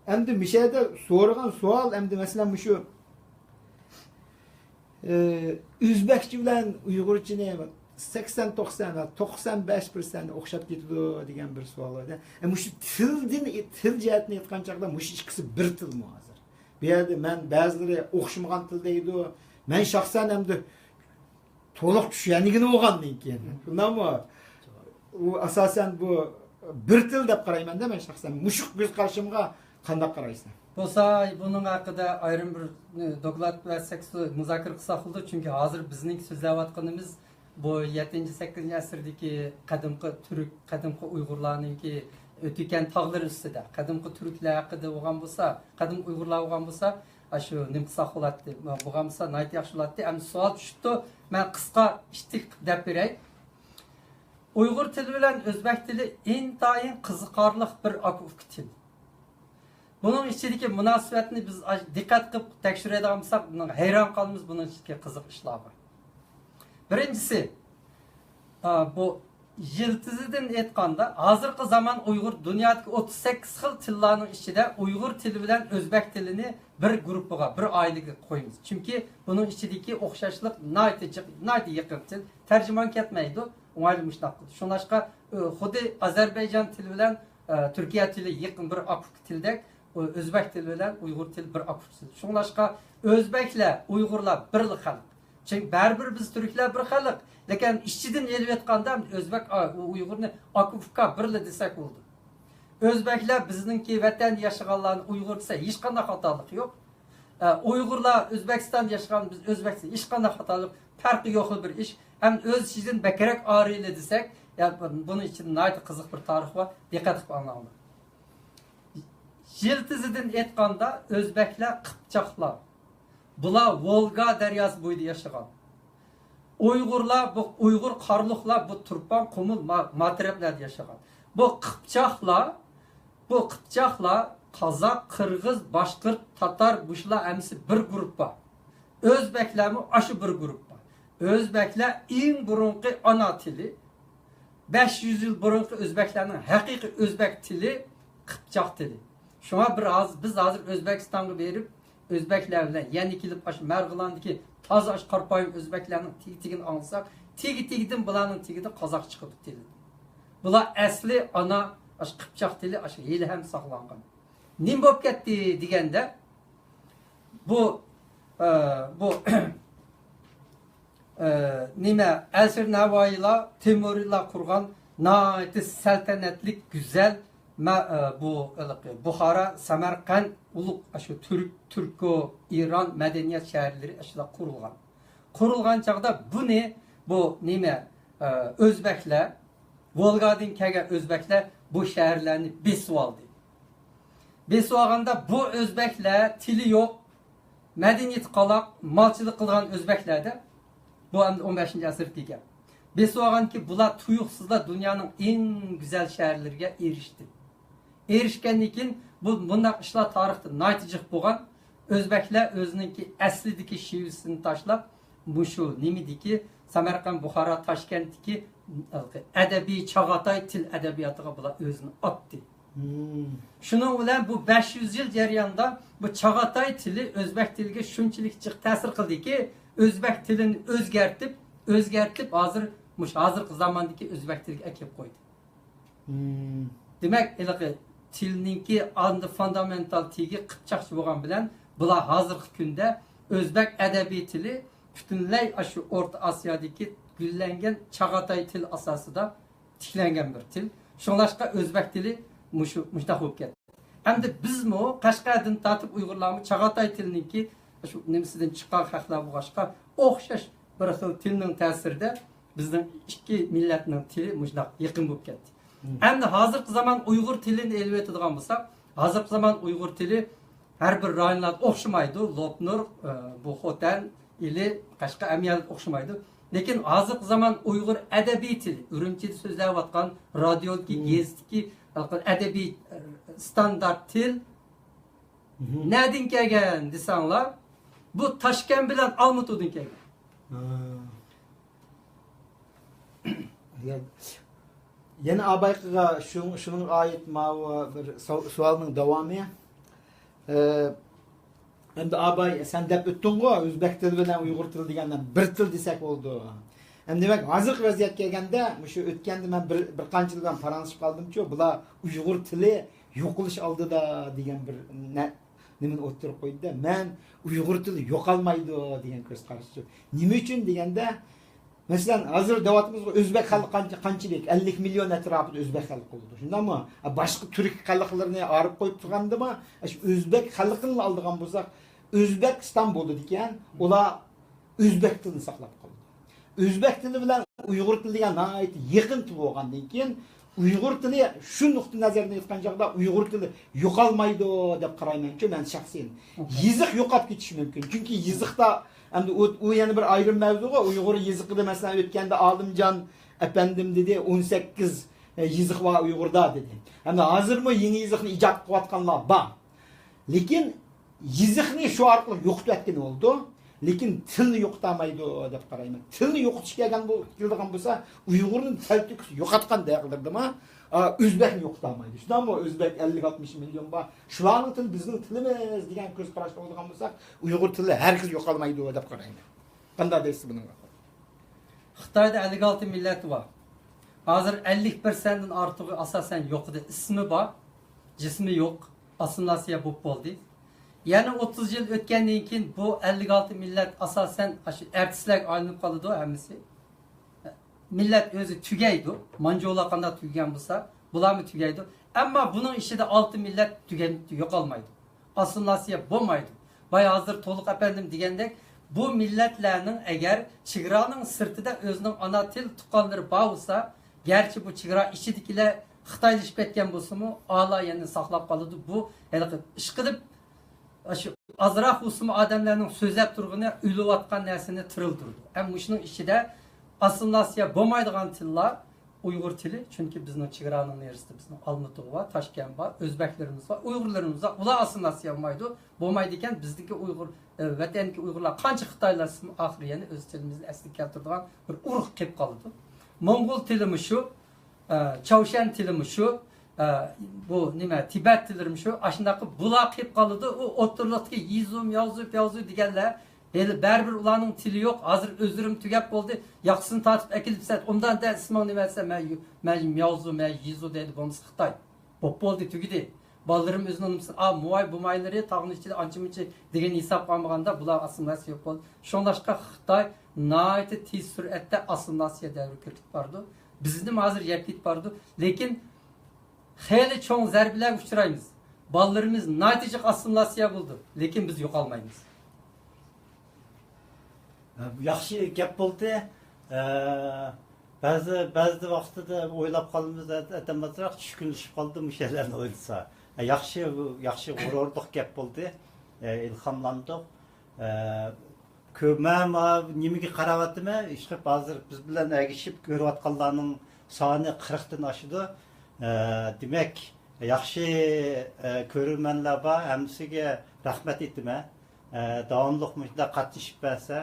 ئەمدى مىشەدە سورىغان سوئال، ئەمدى مەسىلەن، مۇشۇ ئى، ئۆزبەكچە بىلەن ئۇيغۇرچىنى سەكسەن توقسان، توقسان بەش پىرسەنت ئوخشاپ كېتىدۇ دېگەن بىر سوئال بار. ئە، مۇشۇ تىلدىن، تىل جەھەتتىن ئېيتقان چاغدا مۇشۇ ئىككىسى بىر تىلمۇ ھازىر؟ بۇ يەردە مەن بەزىلىرى ئوخشىمىغان تىل دەيدۇ. مەن شەخسەن ئەمدى تولۇق چۈشەنگىنى بولغاندىن كېيىن. شۇنداقمۇ؟ ئۇ ئاساسەن بۇ بىر تىل دەپ قارايمەن-دە مەن شەخسەن. مۇشۇ كۆز قارىشىمغا قانداق قارايسەن؟ بولسا، بۇنىڭ ھەققىدە ئايرىم بىر، ئى، دوكلات ۋە سەكسى مۇزاكىرە قىلساق بولىدۇ، چۈنكى ھازىر بىزنىڭ سۆزلەۋاتقىنىمىز بۇ يەتتىنچى، سەككىزىنچى ئەسىردىكى قەدىمكى تۈرك، قەدىمكى ئۇيغۇرلارنىڭكى ئۆتۈكەن تاغلىرى ئۈستىدە، قەدىمكى تۈركلەر ھەققىدە بولغان بولسا، قەدىمكى ئۇيغۇرلار بولغان بولسا، ئاشۇ نېمە قىلساق بولاتتى، بولغان بولسا ناھايىتى ياخشى بولاتتى. ئەمدى سوئال چۈشۈپتۇ، مەن قىسقا ئىتتىك قىلىپ دەپ بېرەي. ئۇيغۇر تىلى بىلەن ئۆزبەك تىلى ئىنتايىن قىزىقارلىق بىر ئاكا-ئۇكا تىل. بۇنىڭ ئىچىدىكى مۇناسىۋەتنى بىز ئاش-، دىققەت قىلىپ تەكشۈرەيدىغان بولساق، بۇنىڭ ھەيران قالىمىز، بۇنىڭ ئىچىدىكى قىزىق ئىشلار بار. بىرىنچىسى، ئا، بۇ يىلتىزىدىن ئېيتقاندا، ھازىرقى زامان ئۇيغۇر دۇنيادىكى ئوتتۇز سەككىز خىل تىللارنىڭ ئىچىدە ئۇيغۇر تىلى بىلەن ئۆزبەك تىلىنى بىر گۇرۇپپىغا، بىر ئائىلىگە قويىمىز. چۈنكى بۇنىڭ ئىچىدىكى ئوخشاشلىق ناھايىتى جىق، ناھايىتى يېقىن تىل، تەرجىمان كەتمەيدۇ، ئوڭايلا مۇشۇنداق قىلىدۇ. شۇڭلاشقا، ئۆ، خۇددى ئازەربەيجان تىلى بىلەن، ئە، تۈركىيە تىلى يېقىن بىر ئاكا-ئۇكا تىلدەك، ئۆ-، ئۆزبەك تىلى بىلەن ئۇيغۇر تىلى بىر ئاكا-ئۇكا تىل. شۇڭلاشقا ئۆزبەكلەر، ئۇيغۇرلار بىرلا خەلق. چۈنكى بەرىبىر بىز تۈركلەر بىر خەلق، لېكىن ئىچىدىن ئېلىۋېتقاندا ئۆزبەك، ئا، ئۇ-، ئۇيغۇرنى ئاكا-ئۇكا بىرلا دېسەك بولىدۇ. ئۆزبەكلەر بىزنىڭكى ۋەتەندە ياشىغانلارنى ئۇيغۇر دېسە ھېچقانداق خاتالىق يوق. ئە، ئۇيغۇرلار ئۆزبەكىستاندا ياشىغان، بىز ئۆزبەك دېسە ھېچقانداق خاتالىق، پەرقى يوقلا بىر ئىش. ھەم ئۆز ئىچىدىن بەكرەك ئارىيلى دېسەك، يا، بۇنىڭ ئىچىدە ناھايىتى قىزىق بىر تارىخ بار، دىققەت قىلىپ ئاڭلاڭلار. يىلتىزىدىن ئېيتقاندا ئۆزبەكلەر قىپچاقلار. بۇلار ۋولگا دەرياسى بويىدا ياشىغان. ئۇيغۇرلار، بۇ ئۇيغۇر قارلۇقلار، بۇ تۇرپان، قۇمۇل، ما-، ما تەرەپلەردە ياشىغان. بۇ قىپچاقلار، بۇ قىپچاقلار قازاق، قىرغىز، باشقۇرت، تاتار، مۇشۇلار ھەممىسى بىر گۇرۇپپا. ئۆزبەكلەرمۇ ئاشۇ بىر گۇرۇپپا. ئۆزبەكلەر ئەڭ بۇرۇنقى ئانا تىلى، بەش يۈز يىل بۇرۇنقى ئۆزبەكلەرنىڭ ھەقىقىي ئۆزبەك تىلى قىپچاق تىلى. شۇڭا بىر ھاز-، بىز ھازىر ئۆزبەكىستانغا بېرىپ، ئۆزبەكلەر بىلەن يەنە كېلىپ، ئاشۇ مەرغىلاندىكى تازا ئاشۇ قارا پايۇم ئۆزبەكلەرنىڭ تېگى-تېگىنى ئاڭلىساق، تېگى-تېگىدىن بۇلارنىڭ تېگىدە قازاق چىقىدۇ تىلى. بۇلار ئەسلى ئانا، ئاشۇ قىپچاق تىلى، ئاشۇ ھېلىھەم ساقلانغان. نېمە بولۇپ كەتتى دېگەندە، بۇ، ئە، بۇ، ئە، نېمە، ئەسىر نەۋايىلار، تېمۇرىلار قۇرغان ناھايىتى سەلتەنەتلىك، گۈزەل، مە-، ئە، بۇ، ھېلىقى بۇخارا، سەمەرقەنت، ئۇلۇغ ئاشۇ تۈرك، تۈركو، ئىران مەدەنىيەت شەھەرلىرى ئاشۇنداق قۇرۇلغان. قۇرۇلغان چاغدا بۇنى، بۇ نېمە، ئە، ئۆزبەكلەر ۋولگادىن كەلگەن ئۆزبەكلەر بۇ شەھەرلەرنى بېسىۋالدى. بېسىۋالغاندا بۇ ئۆزبەكلەر تىلى يوق، مەدەنىيىتى قالاق، مالچىلىق قىلغان ئۆزبەكلەردە، بۇ ئەمدى ئون بەشىنچى ئەسىردىكى گەپ. بېسىۋالغانكى بۇلار تۇيۇقسىزلا دۇنيانىڭ ئەڭ گۈزەل شەھەرلىرىگە ئېرىشتى. ئېرىشكەندىن كېيىن بۇ، بۇنداق ئىشلار تارىختا ناھايىتى جىق بولغان. ئۆزبەكلەر ئۆزىنىڭكى ئەسلىدىكى شېۋىسىنى تاشلاپ، مۇشۇ نېمىدىكى، سەمەرقەنت، بۇخارا، تاشكەنتتىكى ئەدەبىي چاغاتاي تىل ئەدەبىياتىغا بۇلار ئۆزىنى ئاتتى. شۇنىڭ بىلەن بۇ بەش يۈز يىل جەريانىدا بۇ چاغاتاي تىلى ئۆزبەك تىلىگە شۇنچىلىك جىق تەسىر قىلدىكى، ئۆزبەك تىلىنى ئۆزگەرتىپ، ئۆزگەرتىپ، ھازىر مۇشۇ ھازىرقى زاماندىكى ئۆزبەك تىلىگە ئەكىپ قويدى. دېمەك، ھېلىقى تىلنىڭكى ئاندى فۇندامېنتال تېگى قىپچاقچە بولغان بىلەن، بۇلار ھازىرقى كۈندە ئۆزبەك ئەدەبىي تىلى پۈتۈنلەي ئاشۇ ئورتا ئاسىيادىكى گۈللەنگەن چاغاتاي تىل ئاساسىدا تىكلەنگەن بىر تىل. شۇڭلاشقا ئۆزبەك تىلى مۇشۇ، مۇشۇنداق بولۇپ كەتتى. ئەمدى بىزمۇ قەشقەردىن تارتىپ ئۇيغۇرلارمۇ چاغاتاي تىلىنىڭكى شۇ نېمىسىدىن چىققان خەقلەر بولغاچقا، ئوخشاش بىر خىل تىلنىڭ تەسىرىدە بىزنىڭ ئىككى مىللەتنىڭ تىلى مۇشۇنداق يېقىن بولۇپ كەتتى. ئەمدى ھازىرقى زامان ئۇيغۇر تىلىنى ئېلىۋېتىدىغان بولساق، ھازىرقى زامان ئۇيغۇر تىلى ھەر بىر رايونلاردا ئوخشىمايدۇ. لوپنۇر، ئە، بۇ خوتەن، ئىلى، قەشقەر، ھەممە يەردە ئوخشىمايدۇ. لېكىن ھازىرقى زامان ئۇيغۇر ئەدەبىي تىلى، ئۈرۈمچىدە سۆزلەۋاتقان رادىيودىكى، گېزىتتىكى ئەدەبىي، ئە، ستاندارت تىل نەدىن كەلگەن دېسەڭلار، بۇ تاشكەنت بىلەن ئالمۇتىدىن كەلگەن. يەنە ئابايقىغا شۇ، شۇنىڭغا ئائىت ماۋۇ بىر سو-، سوئالنىڭ داۋامى. ئە، ئەمدى ئاباي، سەن دەپ ئۆتتۈڭغۇ، ئۆزبەك تىلى بىلەن ئۇيغۇر تىلى دېگەندە بىر تىل دېسەك بولىدۇ. ئەمدى دېمەك، ھازىرقى ۋەزىيەتكە كەلگەندە، مۇشۇ ئۆتكەندە مەن بىر، بىر قانچە يىل بىلەن پاراڭلىشىپ قالدىمچۇ، بۇلار ئۇيغۇر تىلى يوقىلىش ئالدىدا دېگەن بىر نە-، نېمىنى ئوتتۇرىغا قويدى-دە، مەن ئۇيغۇر تىلى يوقالمايدۇ دېگەن كۆز قاراشچۇ. نېمە ئۈچۈن دېگەندە، مەسىلەن، ھازىر دەۋاتىمىزغۇ، ئۆزبەك خەلقى قانچە، قانچىلىك؟ ئەللىك مىليون ئەتراپىدا ئۆزبەك خەلقى بولىدۇ. شۇنداقمۇ؟ باشقا تۈرك خەلقلىرىنى ئايرىپ قويۇپ تۇرغاندىمۇ، شۇ ئۆزبەك خەلقىنى ئالىدىغان بولساق، ئۆزبېكىستان بولىدىكەن، ئۇلار ئۆزبەك تىلىنى ساقلاپ قالىدۇ. ئۆزبەك تىلى بىلەن ئۇيغۇر تىلى دېگەن ناھايىتى يېقىن تىل بولغاندىن كېيىن، ئۇيغۇر تىلى شۇ نۇقتىئى نەزەردىن ئېيتقان چاغدا ئۇيغۇر تىلى يوقالمايدۇ دەپ قارايمەنچۇ مەن شەخسەن. يېزىق يوقاپ كېتىشى مۇمكىن. چۈنكى يېزىقتا ئەمدى ئۇ، ئۇ يەنە بىر ئايرىم مەۋزۇغۇ. ئۇيغۇر يېزىقىدا، مەسىلەن، ئۆتكەندە ئالىمجان ئەپەندىم دېدى، ئون سەككىز يېزىق بار ئۇيغۇردا دېدى. ئەمدى ھازىرمۇ يېڭى يېزىقنى ئىجاد قىلىۋاتقانلار بار. لېكىن يېزىقنى شۇ ئارقىلىق يوقىتىۋەتكىلى بولىدۇ. لېكىن تىلنى يوقىتالمايدۇ دەپ قارايمەن. تىلنى يوقىتىش كەلگەن بول-، كېلىدىغان بولسا، ئۇيغۇرنى تەلتۆكۈس يوقاتقان دەقىلدىردىما، ئا، ئۆزبەكنى يوقىتالمايدۇ. شۇنداقمۇ؟ ئۆزبەك ئەللىك ئاتمىش مىليون بار. شۇلارنىڭ تىلى بىزنىڭ تىلىمىز دېگەن كۆز قاراشتا بولىدىغان بولساق، ئۇيغۇر تىلى ھەرگىز يوقالمايدۇ دەپ قارايمەن. قانداق دەيسىز بۇنىڭغا؟ خىتايدا ئەللىك ئالتە مىللەت بار. ھازىر ئەللىك پىرسەنتتىن ئارتۇقى ئاساسەن يوقىدى. ئىسمى بار، جىسمى يوق. ئاسسىمىلياتسىيە بولۇپ بولدى. يەنە ئوتتۇز يىل ئۆتكەندىن كېيىن بۇ ئەللىك ئالتە مىللەت ئاساسەن ئاشۇ ئەرتىسلەرگە ئايلىنىپ قالىدۇ ھەممىسى. مىللەت ئۆزى تۈگەيدۇ. مانجۇلار قانداق تۈگىگەن بولسا، بۇلارمۇ تۈگەيدۇ. ئەمما بۇنىڭ ئىچىدە ئالتە مىللەت تۈگەن-، يوقالمايدۇ. ئاسسىمىلياتسىيە بولمايدۇ. بايا ھازىر تولۇق ئەپەندىم دېگەندەك، بۇ مىللەتلەرنىڭ ئەگەر چېگرانىڭ سىرتىدا ئۆزىنىڭ ئانا تىل تۇغقانلىرى بار بولسا، گەرچە بۇ چېگرا ئىچىدىكىلەر خىتايلىشىپ كەتكەن بولسىمۇ، ئالا يەنە ساقلاپ قالىدۇ. بۇ ھېلىقى ئىشقىلىپ، شۇ ئازراق بولسىمۇ ئادەملەرنىڭ سۆزلەپ تۇرغىنى ئۆلۈۋاتقان نەرسىنى تىرىلدۈرىدۇ. ھەم مۇشۇنىڭ ئىچىدە ئاسسىمىلياتسىيە بولمايدىغان تىللار ئۇيغۇر تىلى، چۈنكى بىزنىڭ چېگرانىڭ نېرىسىدا بىزنىڭ ئالمۇتىغۇ بار، تاشكەنت بار، ئۆزبەكلىرىمىز بار، ئۇيغۇرلىرىمىز بار. ئۇلار ئاسسىمىلياتسىيە بولمايدۇ، بولمايدىكەن، بىزدىكى ئۇيغۇر، ئە، ۋەتەندىكى ئۇيغۇرلار قانچە خىتايلاشسىمۇ، ئاخىرى يەنە ئۆز تىلىمىزنى ئەسلىگە كەلتۈرىدىغان بىر ئۇرۇق قېلىپ قالىدۇ. موڭغۇل تىلىمۇ شۇ، ئە، چاۋشيەن تىلىمۇ شۇ، ئە، بۇ نېمە، تىبەت تىللىرىمۇ شۇ، ئاشۇنداق قىلىپ بۇلار قېلىپ قالىدۇ. ئۇ ئوتتۇرىلىقتىكى يىزۇ، مياۋزۇ، پياۋزۇ دېگەنلەر، ھېلى بەرىبىر ئۇلارنىڭ تىلى يوق، ھازىر ئۆزلىرىمۇ تۈگەپ بولدى، ياقىسىنى تارتىپ ئەكېلىپ سەن، ئۇنداق دە ئىسمىڭ نېمە دېسە، مەن يۇ-، مەن مياۋزۇ، مەن يىزۇ دەيدۇ، بولمىسا خىتاي. بوپ بولدى، تۈگىدى. بالىلىرىم ئۆزىنىڭ نېمىسىنى، ئا، مۇۋاي بۇمايلىرى تاغنىڭ ئىچىدە ئانچە مۇنچە دېگەن ھېساب قالمىغاندا، بۇلار ئاسسىمىلياتسىيە يوق بولدى. شۇڭلاشقا خىتاي ناھايىتى تېز سۈرئەتتە ئاسسىمىلياتسىيە دەۋرىگە كىرىپ بارىدۇ. بىزنىمۇ ھازىر يەپ كېتىپ بارىدۇ. لېكىن خېلى چوڭ زەربىلەرگە ئۇچرايمىز. بالىلىرىمىز ناھايىتى جىق ئاسسىمىلياتسىيە بولىدۇ، لېكىن بىز يوقالمايمىز. ياخشى گەپ بولدى. ئە، بەزى، بەزى ۋاقتىدا ئويلاپ قالىمىز، ئادەم ئازراق چۈشكۈنلىشىپ قالدى مۇشۇ يەرلەرنى ئويلىسا. ئە، ياخشى، ياخشى غۇرۇرلۇق گەپ بولدى. ئە، ئىلھاملاندۇق. ئە، كۆ-، مەن ما-، نېمىگە قاراۋاتىمەن؟ ئىشقىلىپ ھازىر بىز بىلەن ئەگىشىپ كۆرۈۋاتقانلارنىڭ سانى قىرىقتىن ئاشىدۇ. ئە، دېمەك، ياخشى، ئە، كۆرۈرمەنلەر بار، ھەممىسىگە رەھمەت ئېيتىمەن. ئە، داۋاملىق مۇشۇنداق قاتنىشىپ بەرسە،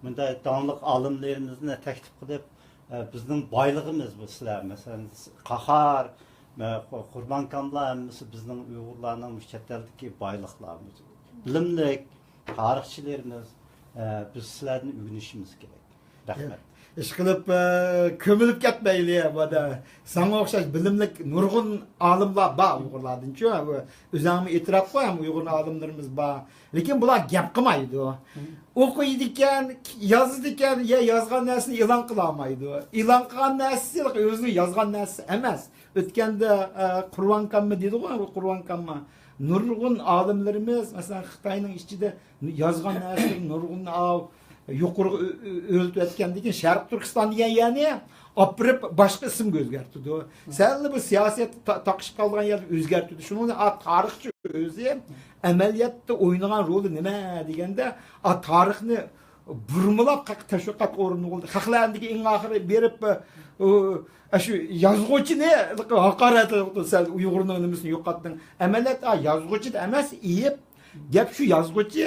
مۇنداق داڭلىق ئالىملىرىمىزنى تەكلىپ قىلىپ، ئە، بىزنىڭ بايلىقىمىز بۇ سىلەر. مەسىلەن، قاھار، ئە، قۇربان كاملار ھەممىسى بىزنىڭ ئۇيغۇرلارنىڭ مۇشۇ چەت ئەلدىكى بايلىقلىرىمىز. بىلىملىك تارىخچىلىرىمىز، ئە، بىز سىلەردىن ئۆگىنىشىمىز كېرەك. رەھمەت. ئىشقىلىپ، ئە، كۆمۈلۈپ كەتمەيلى، بۇدا ساڭا ئوخشاش بىلىملىك نۇرغۇن ئالىملار بار ئۇيغۇرلاردىنچۇ، ئۆزۈڭمۇ ئېتىراپ قىل، ھەم ئۇيغۇر ئالىملىرىمىز بار. لېكىن بۇلار گەپ قىلمايدۇ. ئوقۇيدىكەن، يازىدىكەن، يا يازغان نەرسىنى ئېلان قىلالمايدۇ. ئېلان قىلغان نەرسىسى ئۆزىنىڭ يازغان نەرسىسى ئەمەس. ئۆتكەندە، ئە، قۇرۋان كامما دېدىغۇ، قۇرۋان كامما. نۇرغۇن ئالىملىرىمىز، مەسىلەن، خىتاينىڭ ئىچىدە يازغان نەرسىلىرى نۇرغۇن ئاۋ-، يۇقىرىغا ئۆ-، ئۆ-، ئۆرلىتىۋەتكەندىن كېيىن، شەرقىي تۈركىستان دېگەن يەرنى ئاپىرىپ باشقا ئىسىمگە ئۆزگەرتىدۇ. سەللا بۇ سىياسەت تا-، تاقىشىپ قالىدىغان يەردە ئۆزگەرتىدۇ. شۇنىڭ بىلەن، ئا، تارىخچى ئۆزى ئەمەلىيەتتە ئوينىغان رولى نېمە دېگەندە، ئا، تارىخنى بۇرمىلاپ، خەق تەشۋىقات ئورنىنى قىلدى. خەقلەر ئەمدىكى ئەڭ ئاخىرى بېرىپ، ئۇ، ئاشۇ يازغۇچىنى ھاقارەت قىلىپتۇ، سەن ئۇيغۇرنىڭ نېمىسىنى يوقاتتىڭ. ئەمەلىيەتتە، ئا، يازغۇچىدا ئەمەس، ئېيىب. گەپ شۇ، يازغۇچى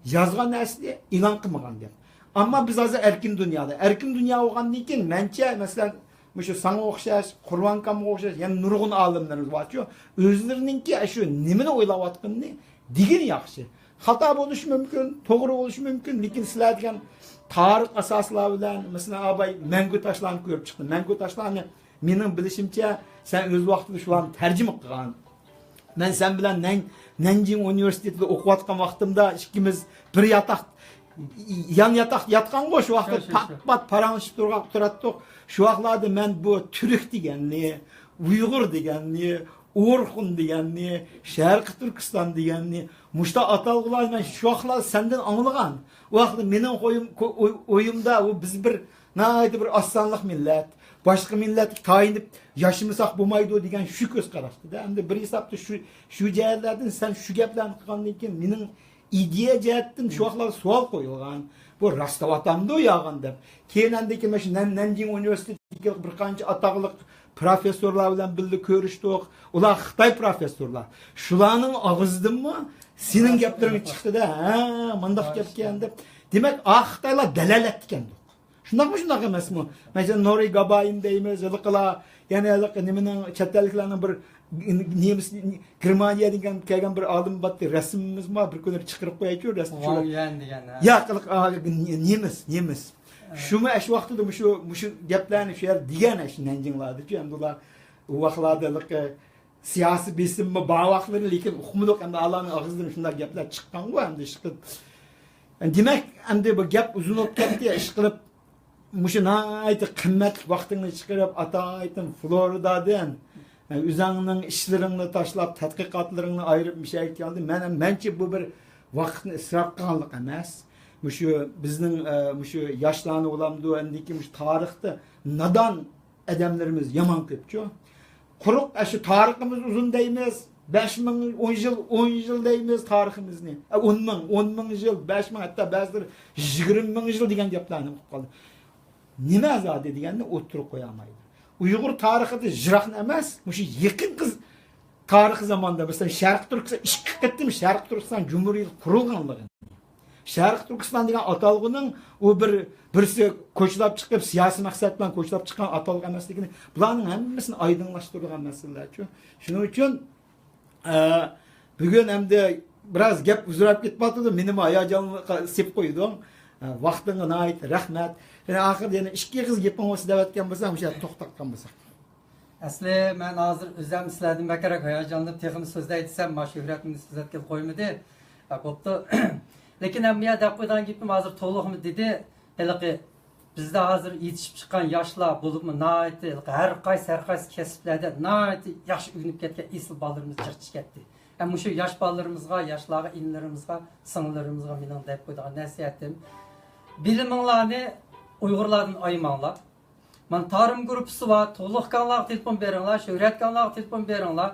يازغان نەرسىنى ئېلان قىلمىغان گەپ. ئەمما بىز ھازىر ئەركىن دۇنيادا. ئەركىن دۇنيا بولغاندىن كېيىن، مەنچە، مەسىلەن، مۇشۇ ساڭا ئوخشاش، قۇرۋان كامغا ئوخشاش يەنە نۇرغۇن ئالىملىرىمىز بارچۇ، ئۆزلىرىنىڭكى ئاشۇ نېمىنى ئويلاۋاتقىنىنى دېگىنى ياخشى. خاتا بولۇشى مۇمكىن، توغرا بولۇشى مۇمكىن، لېكىن سىلەر دېگەن تارىخ ئاساسلار بىلەن، مەسىلەن، ئاباي مەڭگۈ تاشلارنى كۆرۈپ چىقتى. مەڭگۈ تاشلارنى، مېنىڭ بىلىشىمچە، سەن ئۆز ۋاقتىدا شۇلارنى تەرجىمە قىلغان. مەن سەن بىلەن نەن-، نەنجىڭ ئۇنىۋېرسىتېتىدا ئوقۇۋاتقان ۋاقتىمدا ئىككىمىز بىر ياتاق، يان ياتاقتا ياتقانغۇ، شۇ ۋاقىتتا شۇ، شۇ، شۇ. پات-پات پاراڭلىشىپ تۇرغان، تۇراتتۇق. شۇ ۋاقىتلاردا مەن بۇ تۈرك دېگەننى، ئۇيغۇر دېگەننى، ئورخۇن دېگەننى، شەرقىي تۈركىستان دېگەننى، مۇشۇنداق ئاتالغۇلارنى مەن شۇ ۋاقىتلاردا سەندىن ئاڭلىغان. ئۇ ۋاقىتتا مېنىڭ ئويۇم-، كو-، ئوي-، ئويۇمدا ئۇ بىز بىر ناھايىتى بىر ئاز سانلىق مىللەت، باشقا مىللەتكە تايىنىپ ياشىمىساق بولمايدۇ دېگەن شۇ كۆز قاراشتىدا. ئەمدى بىر ھېسابتا شۇ، شۇ جەھەتلەردىن سەن شۇ گەپلەرنى قىلغاندىن كېيىن مېنىڭ ئىدىيە جەھەتتىن شۇ ۋاقىتلاردا سوئال قويۇلغان. بۇ راستلاۋاتامدۇ يالغان دەپ. كېيىن ئەمدىكى مانا شۇ نەن-، نەنجىڭ ئۇنىۋېرسىتېتىدىكى بىر قانچە ئاتاقلىق پروفېسسورلار بىلەن بىللە كۆرۈشتۇق. ئۇلار خىتاي پروفېسسورلار. شۇلارنىڭ ئاغزىدىنمۇ سېنىڭ گەپلىرىڭ چىقتى-دە، ھە، مۇنداق گەپكەن دەپ. دېمەك، ئا خىتايلار دەلەل ئەتتىكەندۇق. شۇنداقمۇ، شۇنداق ئەمەسمۇ؟ مەسىلەن، نۇرى گابايىن دەيمىز، ھېلىقىلار، يەنە ھېلىقى نېمىنىڭ، چەت ئەللىكلەرنىڭ بىر نېمىس، گېرمانىيەدىن كەلگەن بىر ئالىم بارتتى، رەسىمىمىز بار، بىر كۈنى چىقىرىپ قويايچۇ، رەسىم شۇ. ۋاڭ يۈەن دېگەن، ھە؟ ياق، ھېلىقى، ئا، نېمىس، نېمىس. ھە. شۇمۇ ئەشۇ ۋاقتىدا مۇشۇ، مۇشۇ گەپلەرنى شۇ يەردە دېگەن، ئەشۇ نەنجىڭلاردىچۇ، ئەمدى ئۇلار ئۇ ۋاقىتلاردا ھېلىقى سىياسىي بېسىممۇ بار ۋاقىتلىرى، لېكىن ئۇقمىدۇق، ئەمدى ئالارنىڭ ئاغزىدىن شۇنداق گەپلەر چىققانغۇ، ئەمدى ئىشقىلىپ. دېمەك، ئەمدى بۇ گەپ ئۇزۇن بولۇپ كەتتى، ئىشقىلىپ، مۇشۇ ناھايىتى قىممەتلىك ۋاقتىڭنى چىقىرىپ، ئاتايتىن فلورىدادىن، ئۆزۈڭنىڭ ئىشلىرىڭنى تاشلاپ، تەتقىقاتلىرىڭنى ئايرىپ، مۇشۇ يەرگە كەلدىڭ. مەن، مەنچە بۇ بىر ۋاقىتنى ئىسراپ قىلغانلىق ئەمەس. مۇشۇ بىزنىڭ، ئە، مۇشۇ ياشلارنى بولامدۇ، ئەمدىكى مۇشۇ تارىختا نادان ئادەملىرىمىز يامان كۆپچۇ. قۇرۇق ئاشۇ تارىخىمىز ئۇزۇن دەيمىز، بەش مىڭ، ئون يىل، ئون يىل دەيمىز تارىخىمىزنى. ئە، ئون مىڭ، ئون مىڭ يىل، بەش مىڭ، ھەتتا بەزىلىرى يىگىرمە مىڭ يىل دېگەن گەپلەرنى قىلىپ قالدى. نېمە زادى دېگەننى ئوتتۇرىغا قويالمايدۇ. ئۇيغۇر تارىخىدا يىراقنى ئەمەس، مۇشۇ يېقىنقى تارىخىي زاماندا، مەسىلەن، شەرقىي تۈركىستان، ئىككى قېتىم شەرقىي تۈركىستان جۇمھۇرىيىتى قۇرۇلغانلىقىنى، شەرقىي تۈركىستان دېگەن ئاتالغۇنىڭ ئۇ بىر، بىرسى كوچىلاپ چىقىپ، سىياسىي مەقسەت بىلەن كوچىلاپ چىققان ئاتالغۇ ئەمەسلىكىنى، بۇلارنىڭ ھەممىسىنى ئايدىڭلاشتۇرىدىغان مەسىلىلەرچۇ. شۇنىڭ ئۈچۈن، ئە، بۈگۈن ئەمدى بىراز گەپ ئۇزىراپ كېتىۋاتىدۇ، مېنىمۇ ھاياجانغا سېلىپ قويدۇڭ. ئە، ۋاقتىڭغا ناھايىتى رەھمەت. يەنە ئاخىرىدا يەنە ئىككى ئېغىز گېپىڭ بولسا دەۋەتكەن بولسام، مۇشۇ يەردە توختاتقان بولساق. ئەسلى مەن ھازىر ئۆزۈم سىلەردىن بەكرەك ھاياجانلىنىپ تېخىمۇ سۆزلەي دېسەم، مانا شۆھرەت مېنى سۆزلەتكىلى قويمىدى. ھە، بوپتۇ. لېكىن ھەم بۇ يەردە دەپ قويىدىغان گېپىم ھازىر تولۇقمۇ دېدى. ھېلىقى بىزدە ھازىر يېتىشىپ چىققان ياشلار، بولۇپمۇ ناھايىتى ھەر قايسى، ھەر قايسى كەسىپلەردە ناھايىتى ياخشى ئۆگىنىپ كەتكەن ئېسىل بالىلىرىمىز جىق چىقىپ كەتتى. ھەم مۇشۇ ياش بالىلىرىمىزغا، ياشلارغا، ئىنىلىرىمىزغا، سىڭىللىرىمىزغا مېنىڭ دەپ قويىدىغان نەسىھەتىم، بىلىمىڭلارنى ئۇيغۇرلاردىن ئايىماڭلار. مانا تارىم گۇرۇپپىسى بار، تۇغلۇق ئاكاڭلارغا تېلېفون بېرىڭلار، شۆھرەت ئاكاڭلارغا تېلېفون بېرىڭلار،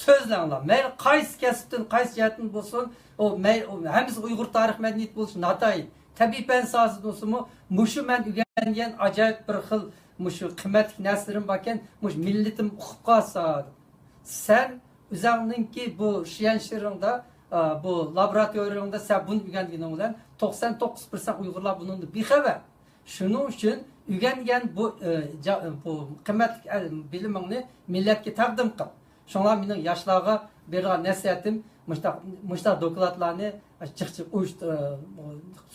سۆزلەڭلار. مەيلى قايسى كەسىپتىن، قايسى جەھەتتىن بولسۇن، ئۇ مەي-، ئۇ ھەممىسى ئۇيغۇر تارىخ مەدەنىيىتى بولۇشى ناتايىن. تەبىئىي پەن ساھەسىدە بولسىمۇ، مۇشۇ مەن ئۆگەنگەن ئاجايىپ بىر خىل مۇشۇ قىممەتلىك نەرسىلىرىم باركەن، مۇشۇ مىللىتىم ئۇقۇپ قالسا. سەن ئۆزۈڭنىڭكى بۇ شيەنشىرىڭدا، ئا، بۇ لابوراتورىيەڭدە سەن بۇنى ئۆگەنگىنىڭ بىلەن توقسان توققۇز پىرسەنت ئۇيغۇرلار بۇنىڭدىن بىخەۋەر. شۇنىڭ ئۈچۈن ئۆگەنگەن بۇ، ئە، جا-، بۇ قىممەتلىك، ئە، بىلىمىڭنى مىللەتكە تەقدىم قىل. شۇڭا مېنىڭ ياشلارغا بېرىدىغان نەسىھەتىم، مۇشۇنداق، مۇشۇنداق دوكلاتلارنى جىق جىق ئۇيۇشت-، ئە،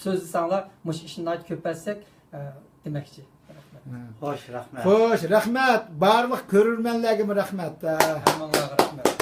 سۆزلىسەڭلار، مۇشۇ ئىشنى ناھايىتى كۆپەيتسەك، ئە، دېمەكچى. رەھمەت. خوش، رەھمەت. خوش، رەھمەت. بارلىق كۆرۈرمەنلەرگىمۇ رەھمەت. ھەممىڭلارغا رەھمەت.